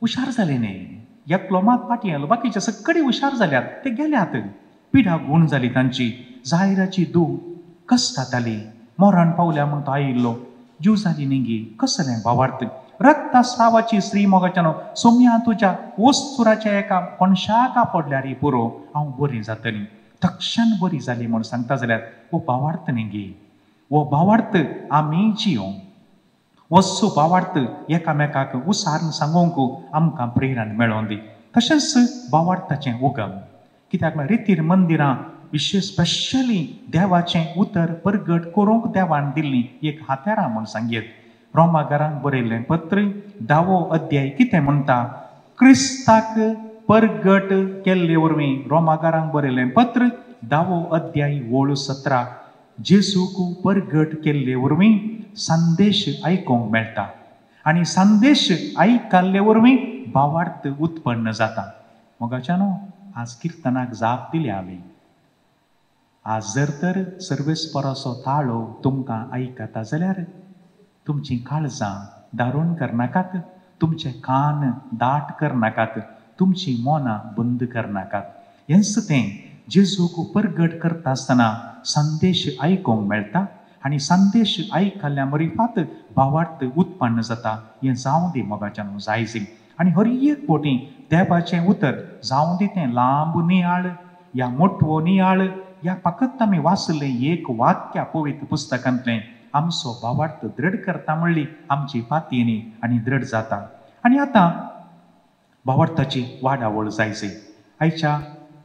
हुशार जाले न्ही, एकलो मात फाटीं आयलो, बाकीचे सगळे हुशार जाल्यात, ते गेल्यात. पिडा गूण जाली तांची, जायराची दूख कस जाताली, मोरान पावल्या म्हूण तो आयिल्लो. जीव जाली न्ही गी, कसलें भावार्थ. रक्तस्रावाची स्त्री मोगाच्यानो सोम्या तुज्या वस्तुराच्या एका कोणशाका पडल्यार पुरो हांव बरी जातली. तक्षण बरी जाली म्हूण सांगता जाल्यार हो भावार्थ न्ही गे, हो भावार्थ आमी जियों वस्तू भावार्थ एकामेकाक उसारून सांगूंक आमकां प्रेरणा मेळोवन दी. तशेंच भावार्थाचें उगम कित्याक म्हळ्यार रितीर मंदिरां विशेष स्पेशली देवाचें उतर परगट करूंक देवान दिल्ली एक हात्यारां म्हूण सांगयत. रोमागारांक बरयल्लें पत्र 10वो अध्याय कितें म्हणटा? क्रिस्ताक परगट केल्ले वरवीं रोमागारांक बरयल्लें पत्र 10वो अध्याय ओळ 17 जेजूक परगट केल्ले वरवीं संदेश आयकूंक मेळटा आनी संदेश आयकल्ले वरवीं भावार्थ उत्पन्न जाता. मोगाच्यानो आज किर्तनाक जाप दिल्या आमी. आज जर तर सर्वेस्पराचो ताळो तुमकां आयकता जाल्यार तुमचीं काळजां दारून करनाकात, तुमचे कान दाट करनाकात, तुमचीं मनां बंद करनाकात. हेंच तें जेजूक परगट करता आसतना संदेश आयकूंक मेळटा आनी संदेश आयकल्ल्या मरिफात भावार्थ उत्पन्न जाता. हें जावं दी मोगाच्यान जायजी. आनी हर एक बोटी देवाचें उतर जावं दी तें लांब नियाळ या मोटवो नियाळ या फकत आमी वाचलें एक वाक्य पवित्र पुस्तकांतलें आमचो भावार्थ दृढ करता म्हणली आमची फातीनी आनी दृढ जाता. आनी आतां भावार्थाची वाडावळ जायची. आयच्या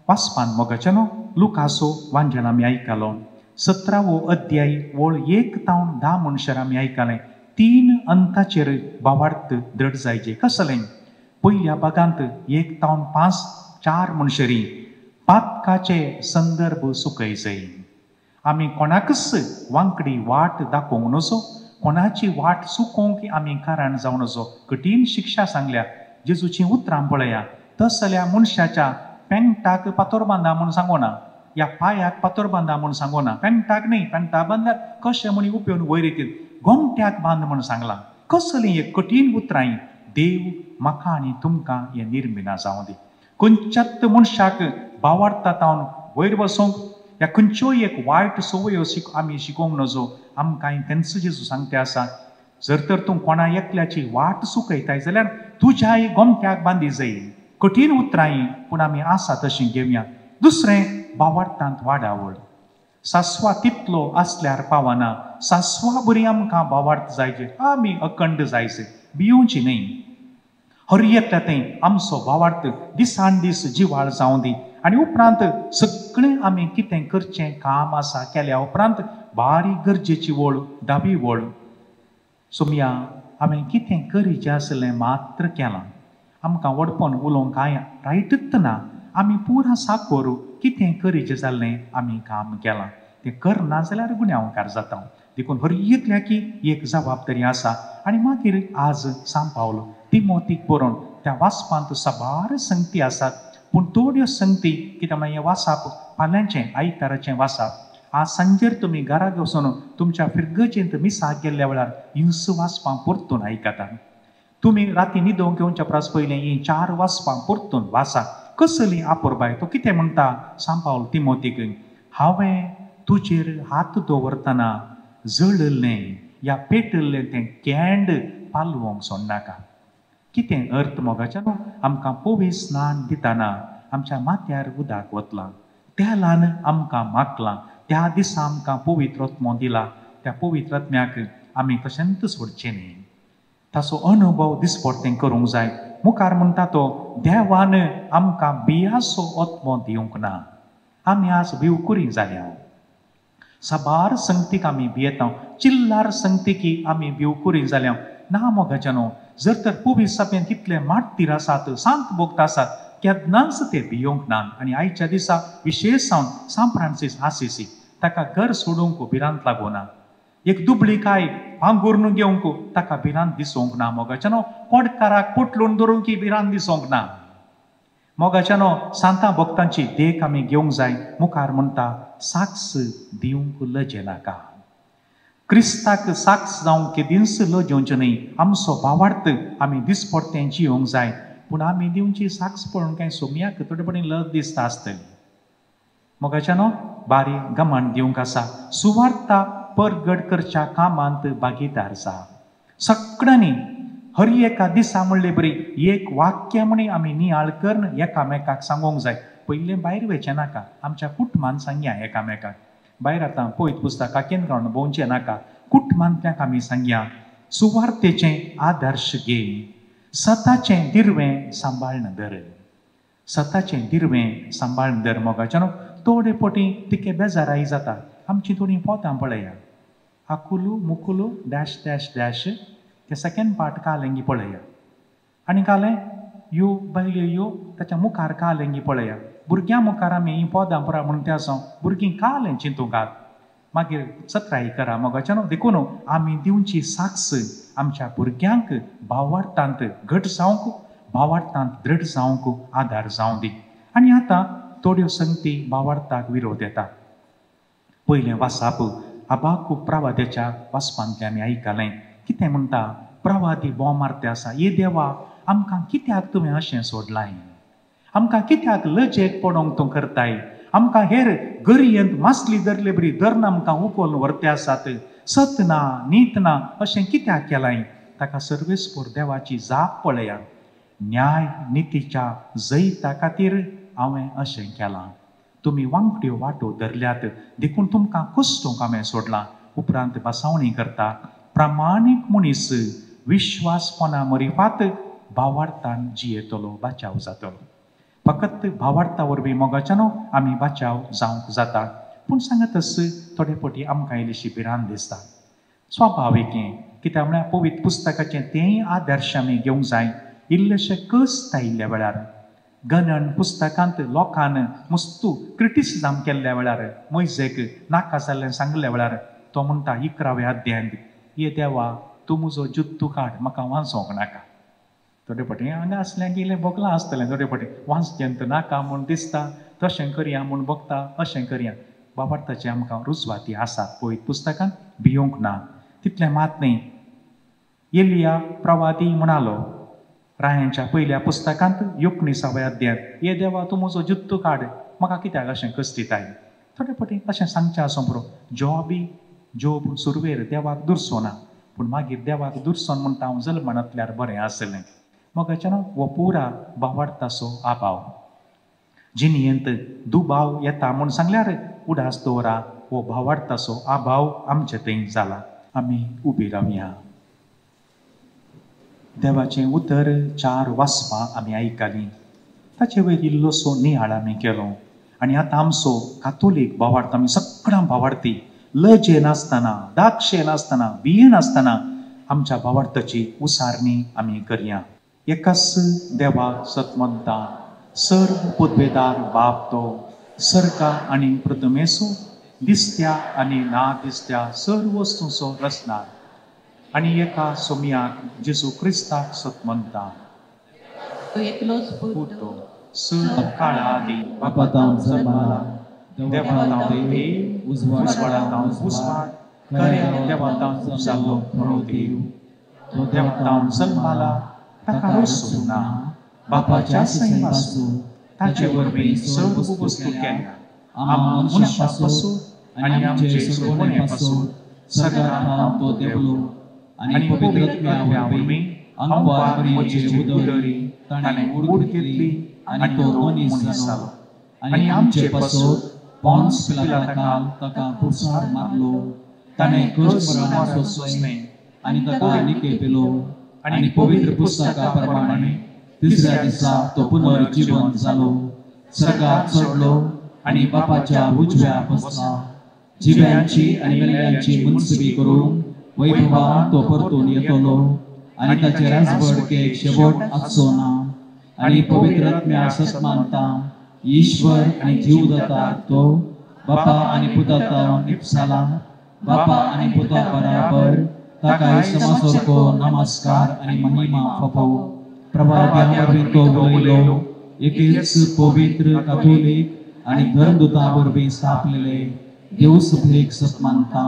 वाचपान मोगाच्यानो लुकासो वांजेल आमी आयकलो 17वो अध्याय ओळ 1 तावन 10 मनशां आमी आयकलें. 3 अंताचेर भावार्थ दृढ जायचे. कसलें? पयल्या भागांत 1 तावन 5 4 मनशेरी पातकाचे संदर्भ सुकयचे. आमी कोणाकच वांकडी वाट दाखोवंक नजो, कोणाची वाट चुकोवंक आमी कारण जावं नजो. कठीण शिक्षा सांगल्या जेजूचीं उतरां पळया. तसल्या मनशाच्या पेंटाक पातोर बांदा म्हूण सांगोना, या पांयाक पातोर बांदा म्हूण सांगोना. पेंटाक न्ही, पेंटा बांदल्यार कशें म्हूण उपेवन वयर येतील. गोमट्याक बांद म्हूण सांगलां. कसलीं एक कठीण उतरां. देव म्हाका आनी तुमकां हें निर्मिना जावं दी. खंयच्याच मनशाक भावार्था तावन वयर बसोवंक ह्या खंयच्योय एक वायट संवयो आमी शिकोवंक नजो. आमकां तेंच जेजू सांगते आसा, जर तर तूं कोणा एकल्याची वाट चुकयताय जाल्यार तुज्याय गोमट्याक बांदी जाय. कठीण उतरां पूण आमी आसा तशीं घेवया. दुसरें भावार्थांत वाडावळ. सासवा तितलो आसल्यार पावना, सासवा बरी आमकां भावार्थ जायचे, आमी अखंड जायचे, भियोवची न्हय. हर एकल्या थंय आमचो भावार्थ दिसान दीस जिवाळ जावं दी. आनी उपरांत सगळें आमी कितें करचें काम आसा केल्या उपरांत बारीक गरजेची वळ 10वी वळ सोमया हांवें कितें करीचें आसलें मात्र केलां. आमकां व्हडपण उलोवंक कांय रायटूच ना. आमी पुरा साकोर कितें करीचें जाल्लें आमी काम केलां. तें करना जाल्यार गुन्यांवकार जाता. देखून हर एकल्याकी एक जबाबदारी आसा. आनी मागीर आज सांपावलो तिमोतीक बरोवन त्या वाचपांत साबार संगती आसात, पूण थोड्यो संगती कित्याक म्हळ्यार हें वाचप फाल्यांचें आयताराचें वाचप. आज सांजेर तुमी घरा वचून तुमच्या फिरगजेंत मिसाक गेल्ल्या वेळार हिंस वाचपां परतून आयकता. तुमी राती न्हिदोवंक येवच्या परस पयलीं हीं 4 वाचपां परतून वाचा. कसली आपोरबाय. तो कितें म्हणटा सांपावल तिमोतीक, हांवें तुजेर हात दवरतना जळिल्लें या पेटिल्लें तें कँड पालवंक सोडनाका. कितें अर्थ मोगाच्या न्हू? आमकां पवित्र स्नान दितना आमच्या माथ्यार उदक वतलां, तेलान आमकां माखलां, त्या दिसा आमकां पवित्र आत्मो दिला. त्या पवित्र आत्म्याक आमी कशेंच सोडचें न्ही. ताचो अनुभव दिसपडतें करूंक जाय. मुखार म्हणटा तो देवान आमकां बियाचो आत्मो दिवंक ना. आमी आज भिवकुरी जाल्या. साबार संगतीक आमी भियेता, चिल्लार संगतीकी आमी भिवकुरी जाल्या. ना मोगाच्या न्हू, जर तर पवित्र सभेंत कितले मार्तीर आसात, सांत भोगता आसात, केन्नाच ते भियोवंक ना. आनी आयच्या दिसा विशेश जावन सांत फ्रांसीस आसिसी ताका घर सोडूंक भिरांत लागोना. एक दुबळी काय पांगुरून घेवंक ताका भिरांत दिसूंक ना. मोगाच्या न्हू, कोडकाराक पोटलून धरूंक भिरांत दिसूंक ना. मोगाच्या न्हू, सांता भक्तांची देख आमी घेवंक जाय. मुखार म्हणटा साक्ष दिवंक लजेनाका. क्रिस्ताक साक्ष जावंक केदींच लजेवचें न्हय. आमचो भावार्थ आमी दिसपडतें जियोंक जाय. पूण आमी दिवची साक्ष पळोवन कांय सोमयाक थोडे पणी लज दिसता आसतली. मोगाच्या न्हू, बारीक गमन दिवंक आसा. सुवार्ता परगट करच्या कामांत भागीदार जा. सगळ्यांनी हर एका दिसा म्हणले बरी एक वाक्य म्हणी आमी नियाळ करून एकामेकाक सांगूंक जाय. पयलें भायर वयचें नाका, आमच्या कुटुंबान सांगया एकामेकाक. भायर आतां पयत पुस्तकां केंद्र काडून भोंवचें नाका, कुटुंबांतल्याक आमी सांगया. सुवार्थेचें आदर्श घे, सताचें दिरवें सांबाळन धर, सताचें दिरवें सांबाळन धर. मोगाच्यान थोडे पटी तिके बेजाराय जाता. आमची थोडीं पोतां पळया, आकुलू मुकुलू डॅश डॅश डॅश ते सेकेंड पार्ट कालेंगी पळया आनी कालें यो बायल्यो यो ताच्या मुखार कालेंगी पळया. भुरग्यां मुखार आमी हीं पोदां पुरा म्हणून ते आसा भुरगीं कालें चिंतूंकात मागीर चत्राय करा मोगाच्यान. देखून आमी दिवची साक्ष आमच्या भुरग्यांक भावार्थांत घट जावंक, भावार्थांत दृढ जावंक आदार जावं दी. आनी आतां थोड्यो संगती भावार्थाक विरोध येता. पयलें वासाप आबाकू प्रवाद्याच्या वाचपांतलें आमी आयकलें. कितें म्हणटा प्रवादी बोंव मारते आसा, ये देवा आमकां कित्याक तुवें अशें सोडलां, आमकां कित्याक लजेक पडोवंक तूं करताय, आमकां हेर गरयेंत मासली धरले बरी धरून आमकां उखलून व्हरते आसात, सत ना नीत ना अशें कित्याक केलां. ताका सर्वेस्पोर देवाची जाप पळया, न्याय नितीच्या जैता खातीर हांवें अशें केलां, तुमी वांकड्यो वाटो धरल्यात देखून तुमकां कुसतूंक हांवें सोडलां. उपरांत बसावणी करता, प्रामाणीक मनीस विश्वासपणा मरिफात भावार्थान जियेतलो, बाचाव जातलो. फकत भावार्था वरवीं मोगाच्यानो आमी बाचाव जावंक जाता. पूण सांगतच थोडे फावटी आमकां इल्लीशी भिरांत दिसता, स्वाभावीक हें. कित्याक म्हळ्यार पवित्र पुस्तकाचें तेंय आदर्श आमी घेवंक जाय. इल्लेशें कश्ट आयिल्ल्या वेळार गणन पुस्तकांत लोकान मस्तू क्रिटिसिजम केल्ल्या वेळार, मोयजेक नाका जाल्लें सांगल्या वेळार तो म्हणटा 11व्या अध्यायांत, ये देवा तूं म्हजो जुत्तू काड, म्हाका वाचोंक नाका. थोडे फावटी हांगा आसलें की इल्लें भोगलां आसतलें, थोडे फावटी वाचचें नाका म्हूण दिसता, तशें करया म्हूण भोगता, अशें करया. बाबार्थाचे आमकां रुजवाती आसात पवित्र पुस्तकांत, भियोंक ना. तितलें मात न्ही, एलिया प्रवादी म्हणालो रायांच्या पयल्या पुस्तकांत 19व्या अध्यायांत, ये देवा तूं म्हजो जुत्तू काड, म्हाका कित्याक अशें कश्टिताय. थोडे फावटी अशें सांगचें आसूं पुरो. जॉबी जोब सुरवेर देवाक दुरसो ना, पूण मागीर देवाक दुरसोन म्हणटा हांव जल्मनातल्यार बरें आसलें. मोगाच्यान हो पुरा भावार्थाचो आभाव. जिणेंत दुबाव येता म्हूण सांगल्यार उडास दवरा, हो भावार्थाचो आभाव आमचे थंय जाला. आमी उबी रावया. देवाचें उतर 4 वाचपां आमी आयकलीं, ताचे वयर इल्लोसो नियाळ आमी केलो. आनी आतां आमचो कातोलीक भावार्थ आमी सगळ्यां भावार्थी लजे नासतना, दाक्षे नासतना, भिये नासतना आमच्या भावार्थाची उसारणी आमी करया. एकाच देवा सतमंता, सर्व पदवेदार बाप तो, सर्गा आनी प्रथमेसो दिसत्या आनी ना दिसत्या सर्व वस्तूंचो रचणार, आनी एका सोमयाक जेजू क्रिस्ताक सतमंता, सर्व काळा आदी बापातावन जल्माला, देवातावन देव, उजवाडातावन उजवाड, खऱ्या देवातावन जाल्लो खरो देव, तो देवातावन जल्माला, ताका रसूंक ना, बापाच्या सैम आसूं, ताचे वरवीं सर्व वस्तू केल्या, आमकां मनशां पासून आनी आमचे सुरवणे पासून सगळ्यांत तो देवलो, आनी पवित्र आत्म्या वरवीं अंगवार मरियेचे उदरी ताणें उड घेतली आनी तो मनीस जालो, आनी आमचे पासून पॉन्स पिलाताकाल ताका कुर्सार मारलो, ताणें कश्ट मरण सोंसलें आनी ताका निकेपिलो, आनी पवित्र पुस्तका प्रमाणे तिसऱ्या दिसा तो पुनर्जीवन जालो, सर्गात चडलो आनी बापाच्या उजव्या बसला, जिव्यांची आनी मेल्ल्यांची मुनसबी करून वैभवान तो परतून येतलो, आनी ताचे राजवडकेक शेवट आसचो ना, आनी पवित्र आत्म्या सत्मानता ईश्वर आनी जीवदाता तो बापा आनी पुता निपसाला, बापा आनी पुता बराबर ताका समासरको नमस्कार आनी महिमा फावो. प्रभाव्या वरवीं तो उलयलो, एकेच पवित्र काथोलीक आनी धर्मदूता वरवीं स्थापलेले देवसभेक सत्मानता,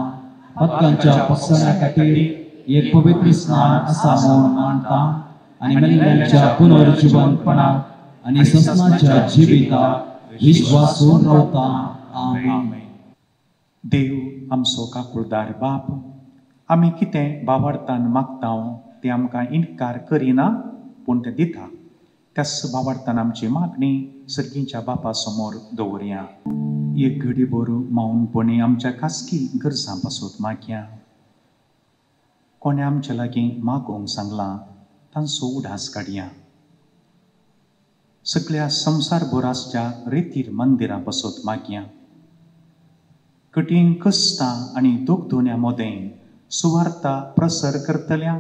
पदकांच्या पक्षां खातीर एक पवित्र स्नान आसा म्हूण मानता, आनी मेल्ल्यांच्या पुनर्जीवनपणाक आनी ससनाच्या जिविताक विश्वासून रावता. आमेन. देव आमचो काकुळदार बाप, आमी कितें भावार्थान मागता तें आमकां इनकार करिना पूण तें दिता. त्याच भावार्थान आमची मागणी सर्गीच्या बापा समोर दवरया. एक घडी भर मौनपणी आमच्या खासगी गरजां पासत मागया. कोणें आमच्या लागीं मागोवंक सांगलां तांचो उडास काडया. सगळ्या संवसारभर आसच्या रेतीर मंदिरां पासत मागया. कठीण कश्टां आनी दुखदुण्या मदें सुवार्ता प्रसर करतल्या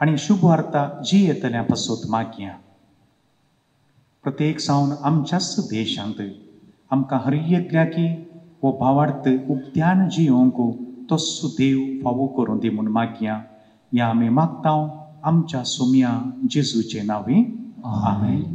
आनी शुभवार्ता जियेतल्या पासत मागया. प्रत्येक जावन आमच्याच देशांत आमकां हर एकल्या की हो भावार्थ उक्त्यान जियोवंक तस्सो देव फावो करून दी म्हूण मागया. ह्या आमी मागता आमच्या सोम्या जेजूचे नांवी, आमेन.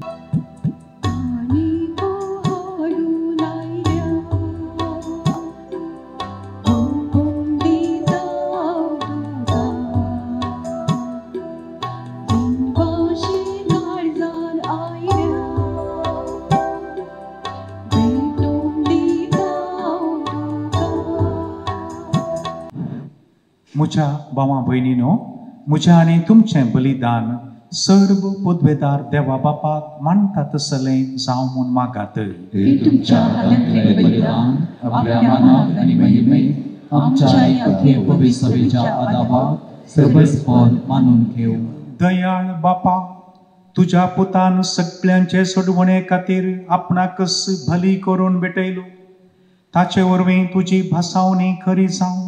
म्हज्या भावा भयणीनो, म्हज्या आनी तुमचें बलिदान सर्व पदवेदार देवा बापाक मानता तसलें जावं म्हूण मागात. तुमच्या हातांतलें बलिदान आपल्या मानाक आनी महिमेक आमच्या आनी पवित्र सभेच्या आदाबाक सर्वस्पन मानून घेवं. दयाळ बापा, तुज्या पुतान सगळ्यांचे सोडवणे खातीर आपणाकच भली करून भेटयलो. ताचे वरवीं तुजी भासावणी खरी जावं.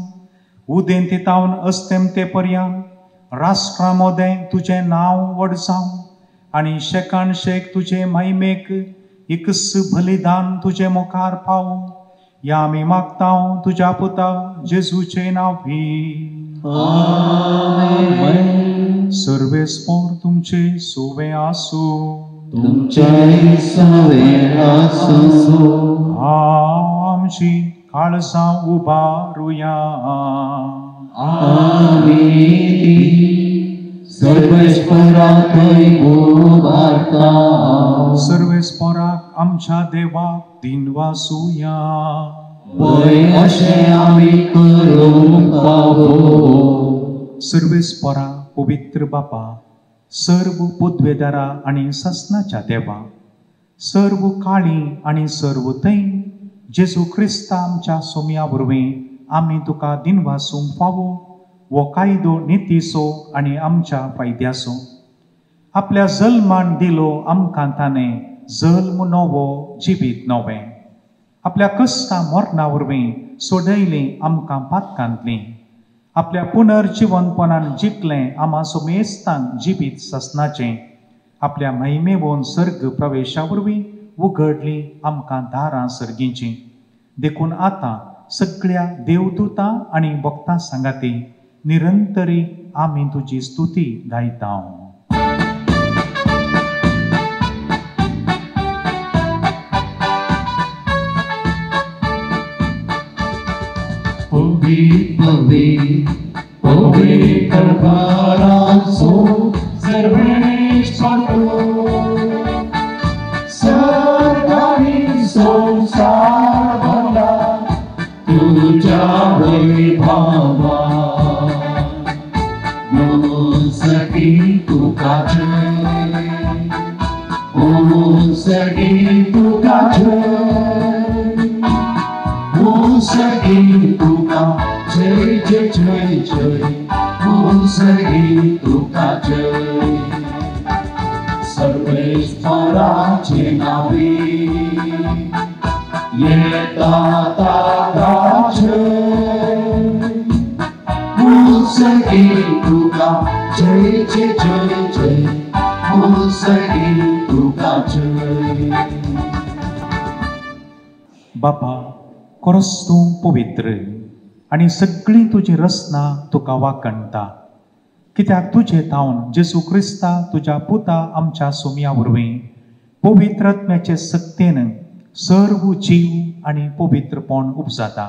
उदेंती तावन अस्तेमते पर्यान राष्ट्रां मोदें तुजें नांव व्हड जावं आनी शेकान शेक तुजे महिमेक एकच बलिदान तुजे मुखार पावूं. ह्या आमी मागता तुज्या पुता जेजूचे नांवी. सर्वेस्पोर तुमचे सुवे आसूं. तुमचे सुवे आसूं. आमची काळजां उबारुया. आमी सर्वेस्परा थंय उबारता. सर्वेस्पराक आमच्या देवाक दिनवासुया. वय अशें आमी करूंक फावो. सर्वेस्परा पवित्र बापा, सर्व पदवेदारा आनी सासनाच्या देवा, सर्व काळी आनी सर्व थंय जेजू क्रिस्ता आमच्या सोम्या वरवीं आमी तुका दिनवासूंक फावो. हो कायदो नितीचो आनी आमच्या फायद्याचो. आपल्या जल्मान दिलो आमकां ताणें जल्म नवो जिवीत नवें. आपल्या कश्टां मरणा वरवीं सोडयलीं आमकां पातकांतलीं. आपल्या पुनर्जिवनपणान जिखलें आमा सोमेस्तांक जिवीत सासनाचें. आपल्या महिमेवन सर्ग प्रवेशा वरवीं उगडलीं आमकां दारां सर्गीचीं. देखून आतां सगळ्या देवदूतां आनी भक्तां सांगाती निरंतरी आमी तुजी स्तुती गायता. पवित्र पवित्र घराचो सर्वेस्पर सरकारी संसार भरला तुझ्या वैभवा. मुसगी तुका जय, मुसगी तुका जय, मुसगी तुका जय जय जय जय, मुसगी तुका जय. सर्वेश्वराचे नावे येता ताकाचे, मुसगी तुका जय जय जय जय, मुसगी तुका जय. बापा, खरोच तूं पवित्र आनी सगळीं तुजी रचना तुका वाखणटा. कित्याक तुजे तावन जेजू क्रिस्ता तुज्या पुता आमच्या सोम्या वरवीं पवित्र आत्म्याचे सक्तेन सर्व जीव आनी पवित्रपण उपजाता.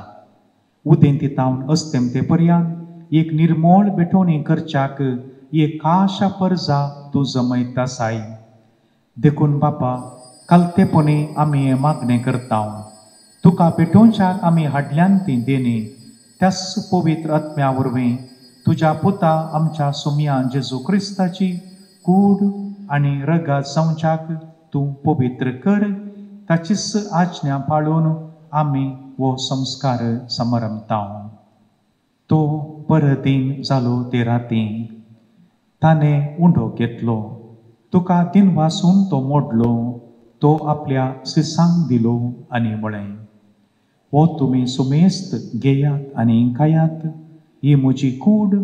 उदेंती तावन अस्तेमते पर्यान एक निर्मोळ भेटवणी करच्याक एक काशा परजा तूं जमयता साय. देखून बापा, कालतेपणी आमी हें मागणें करता. तुका भेटोवच्याक आमी हाडल्यान ती देणी त्याच पवित्र आत्म्या वरवीं तुज्या पुता आमच्या सोमया जेजू क्रिस्ताची कूड आनी रगात जावच्याक तूं पवित्र कर. ताचीच आज्ञा पाळून आमी हो संस्कार समरमता. तो परदीन जालो ते राती ताणें उंडो घेतलो, तुका दिनवासून तो मोडलो, तो आपल्या सिसांक दिलो आनी म्हळें, हो तुमी सुमेस्त घेयात आनी खायात, ही म्हजी कूड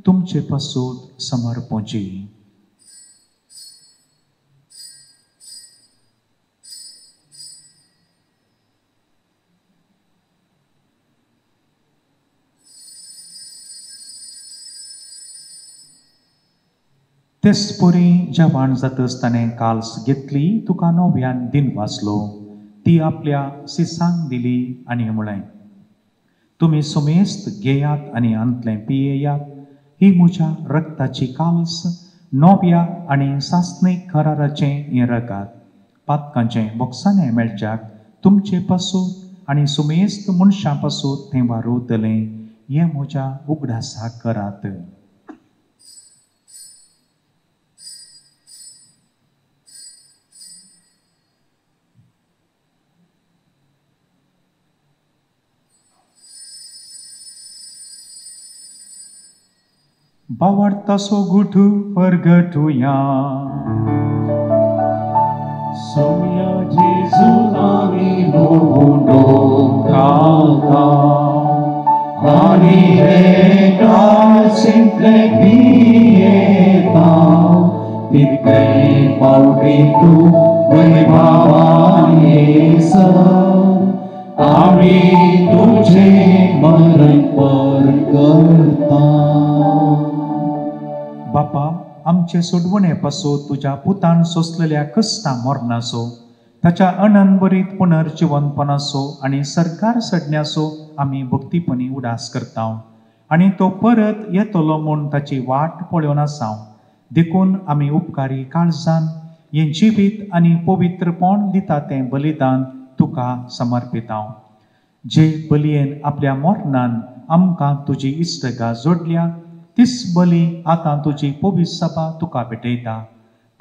तुमचे पासून समर्पोची. तेचपरी जेवण जातच ताणें काल्स घेतली, तुका नव्यान दिन वाचलो, ती आपल्या सिसांक दिली आनी म्हळें, तुमी सुमेस्त घेयात आनी अंतलें पियेयात, ही म्हज्या रक्ताची काल्स, नव्या आनी सासणीक कराराचें हें रगात, पातकांचें बोक्साणें मेळच्याक तुमचे पासून आनी सुमेस्त मनशां पासून तें वारवतलें, हें म्हज्या उगडासाक करात. बावडतासो गुठू परगटुया. सोम्या जेजू आमी उंडो खाता आनी हे काळसिंतले पियेता, तितले फावटी तूं वैभवान येसर आमी तुजें मरण परगटता. बापा, आमचे सोडवणे पासून तुज्या पुतान सोंसलेल्या कश्टां मरणाचो, ताच्या अनंतभरीत पुनर्जिवनपणाचो आनी सरकार सडण्याचो आमी भक्तीपणी उडास करता आनी तो परत येतलो म्हूण ताची वाट पळोवन आसा. देखून आमी उपकारी काळजान हें जिवीत आनी पवित्रपण दिता तें बलिदान तुका समर्पिता, जे बलयेन आपल्या मरणान आमकां तुजी इश्टगा जोडल्या, तीच बली आतां तुजी पवित्र सभा तुका भेटयता.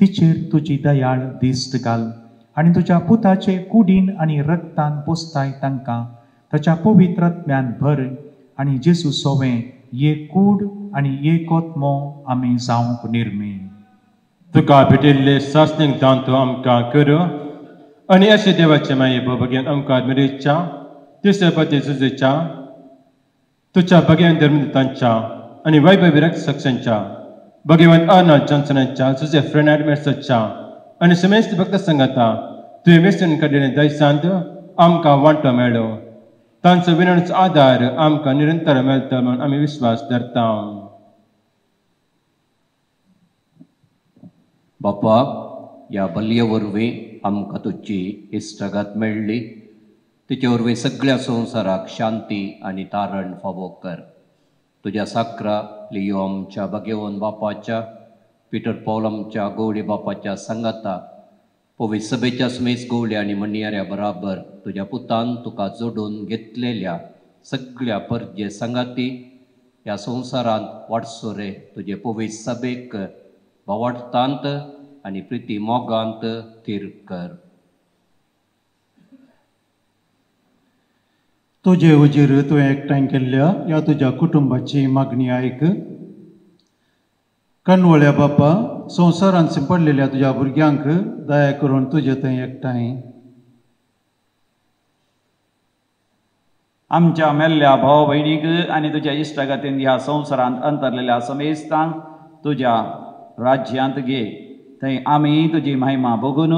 तिचेर तुजी दयाळ दिश्ट घाल आनी तुज्या पुताचे कुडीन आनी रक्तान पोसताय तांकां ताच्या पवित्र आत्म्यान भर आनी जेजू सोवें एक कूड आनी एक आत्मो आमी जावंक निर्मी. तुका भेटिल्ले सासणीक दान तूं आमकां कर आनी अशें देवाचे माये भगेन आमकां मिरेच्या तिसऱ्या पती जुजेच्या तुज्या भगेन धर्मदूतांच्या आनी वैभवी रक्षकांच्या भगवंत अर्नाल्ड जॉन्सनाच्या जुजे फ्रेनाड मेर्साच्या आनी समेस्त भक्त संगाता तुवें वेसन काडिल्लें दायजांत आमकां वांटो मेळ्ळो. तांचो विनवणीचो आदार आमकां निरंतर मेळटा म्हूण आमी विस्वास धरता. बापा, ह्या बलये वरवीं आमकां तुजी इश्टागत मेळ्ळी, तिचे वरवीं सगळ्या संवसाराक शांती आनी तारण फावो कर. तुज्या साक्रा लियो आमच्या भगेवन बापाच्या, पिटर पॉल आमच्या गवळी बापाच्या सांगाता, पवित्र सभेच्या सुमेस गवळी आनी म्हणयाऱ्या बराबर तुज्या पुतान तुका जोडून घेतलेल्या सगळ्या परजे सांगाती ह्या संवसारांत वाटसोरे तुजे पवित्र सभेक भावार्थांत आनी प्रिती मोगांत थीर कर. तुजे उजीर तुवें एकठांय केल्ल्या ह्या तुज्या कुटुंबाची मागणी आयक. कणवळ्या बापा, संवसारांत शिंपडलेल्या तुज्या भुरग्यांक दया करून तुजे थंय एकठांय. आमच्या मेल्ल्या भाव भयणीक आनी तुज्या इश्टागतीन ह्या संवसारांत अंतरलेल्या समेस्तांक तुज्या राज्यांत घे, थंय आमी तुजी महिमा भोगून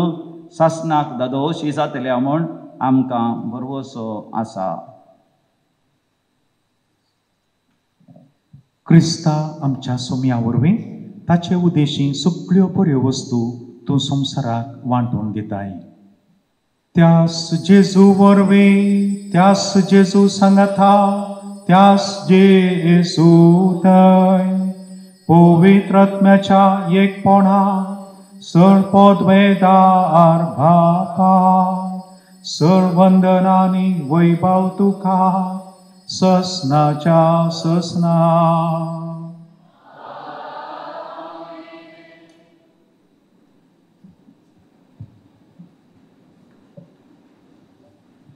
सासणाक दादोशी जातल्या म्हूण आमकां भरवसो आसा. क्रिस्ता आमच्या सोम्या वरवीं ताचे उद्देशी सगळ्यो बऱ्यो वस्तू तूं संवसाराक वांटून दिताय. त्यास जेजू वरवीं, त्यास जेजू सांगाता, त्यास जेजू थंय पवित्र आत्म्याच्या एकपणा सर पदवेदार बापा, सर वंदनानी वैभव तुका ससनाच्या ससना.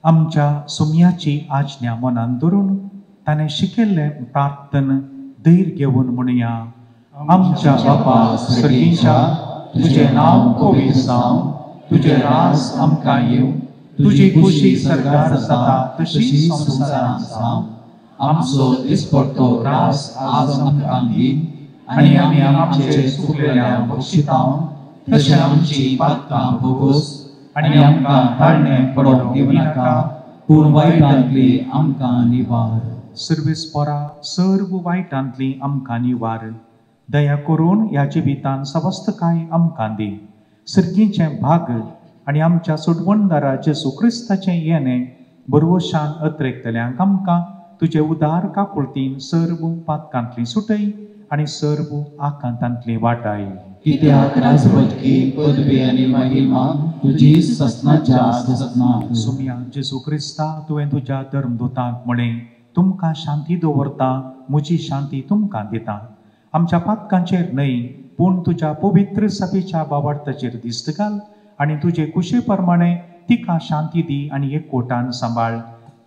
आमच्या सुमयाची आज्ञा मनान धरून ताणें शिकयल्लें प्रार्थन धैर्य घेवन म्हणया. आमच्या बापा सर्गीच्या, तुजें नांव पवित्र जावं, तुजें राज आमकां येवं, तुजी खुशी सर्गार जाता तशी संवसारांत जावं. आमचो दिसपडतो रास आज आमकां दी आनी आमी आमचे चुकलेल्या बक्षितांव तशें आमची पातकां भोगोस आनी आमकां ताळणें पडोवंक दिवनाका, पूण वायटांतली आमकां निवार. सर्वेस्परा सर्व वायटांतली आमकां निवार. दया करून ह्या जिवितान सवस्तकाय आमकां दी. सर्गीचें भाग आनी आमच्या सोडवणदारा जेजू क्रिस्ताचें येणें बरवशान अत्रेकतल्यांक आमकां तुजे उदार काकुळतीन सर्व पातकांतली सुटय आनी सर्व आकांतांतली वाटाय. कित्याक राजवटकी पदवी आनी महिमा तुजी ससनाच्या ससना. सुमया जेजू क्रिस्ता, तुवें तुज्या धर्मदूतांक म्हळें, तुमकां शांती दवरता, म्हजी शांती तुमकां दिता. आमच्या पातकांचेर न्हय पूण तुज्या पवित्र सभेच्या बावार्थाचेर दिश्ट घाल आनी तुजे कुशे प्रमाणे तिका शांती दी आनी एकवटान सांबाळ.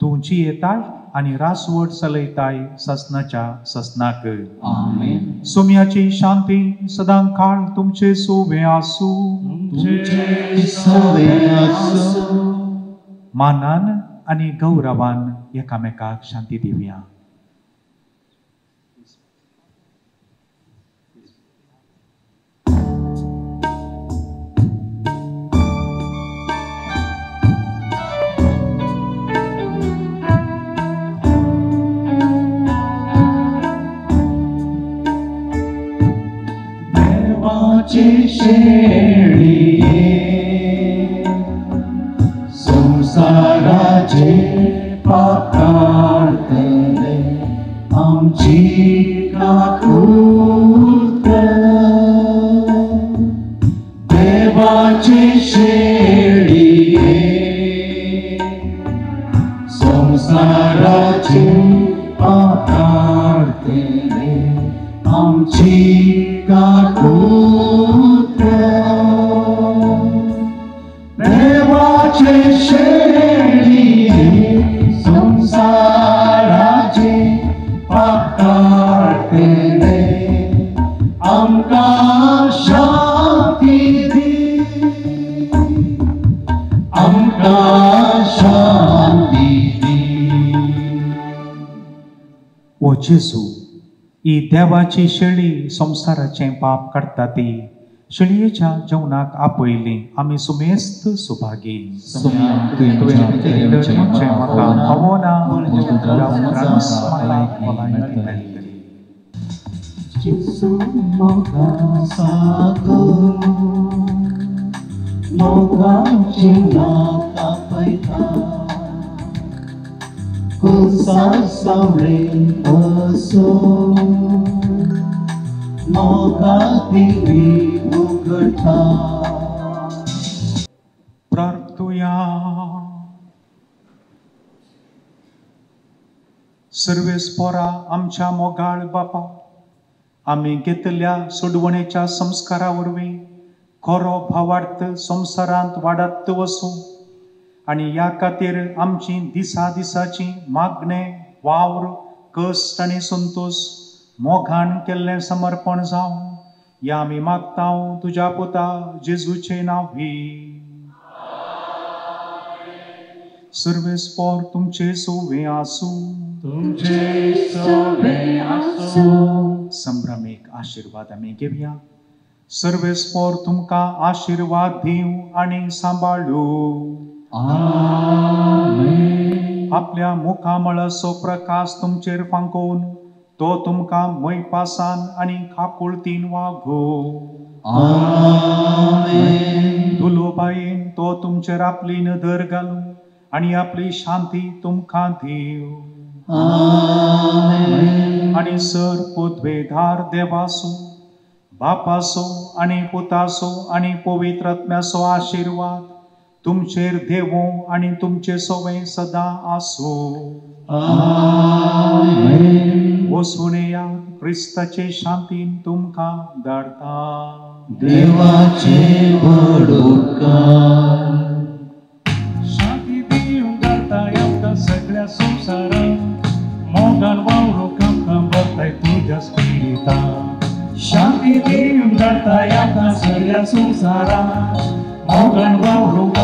तूं जियेताय आनी रासवट चलयताय ससनाच्या ससनाक. आमेन. सुमयाची शांती सदां काळ तुमचे सोवे आसूं. तुमचे सोवे आसूं. मानान आनी गौरवान एकामेकाक शांती दिवया. शेळिये संसाराचे पाप काडटले आमची काकूत. देवाचे शेळिये संसाराचे पाप काडटले आमची काकूत. देवाचे शेळिये संसाराचे पाप काडटले आमकां शांती दी, आमकां शांती दी. ओ जेजू, ही देवाची शेळी संवसाराचें पाप काडटा ती शेळयेच्या जेवणाक आपयली आमी सुमेस्त सुभागी. म्हाका फावना. प्रार्थुया. सर्वेस्पोरा आमच्या मोगाळ बापा, आमी घेतल्या सोडवणेच्या संस्कारा वरवीं खरो भावार्थ संवसारांत वाडत वसूं आनी ह्या खातीर आमची दिसा दिसाची मागणें, वावर, कश्ट आनी संतोश मोगान केल्लें समर्पण जावं ह्या आमी मागता तुज्या पुता जेजूचे नांवी. सर्वेस्पोर तुमचे सोवे आसूं. तुमचे सोवे आसूं. संभ्रमीक आशिर्वाद आमी घेवया. सर्वेस्पोर तुमकां आशिर्वाद दिवं आनी सांबाळू. आमेन. आपल्या मुखामळाचो प्रकाश तुमचेर फांकोवन तो तुमकां मयपासान आनी काकुळतीन वागो. आमेन. दुलोबायेन तो तुमचेर आपली नदर घालूं आनी आपली शांती तुमकां दिवं. आमेन. आनी सर पदवेधार देवासो, बापासो आनी पुतासो आनी पवित्र आत्म्याचो आशिर्वाद तुमचेर देवूं आनी तुमचे सोवे सदां आसूं. आमेन. वसून येयात, क्रिस्ताचे शांतीन तुमकां धाडटा. देवाचे व्हड उपकार. शांती दिवंक धाडटा. शांती दिवन धाडटाय आतां सगळ्या संवसाराक मोगान वावरूंक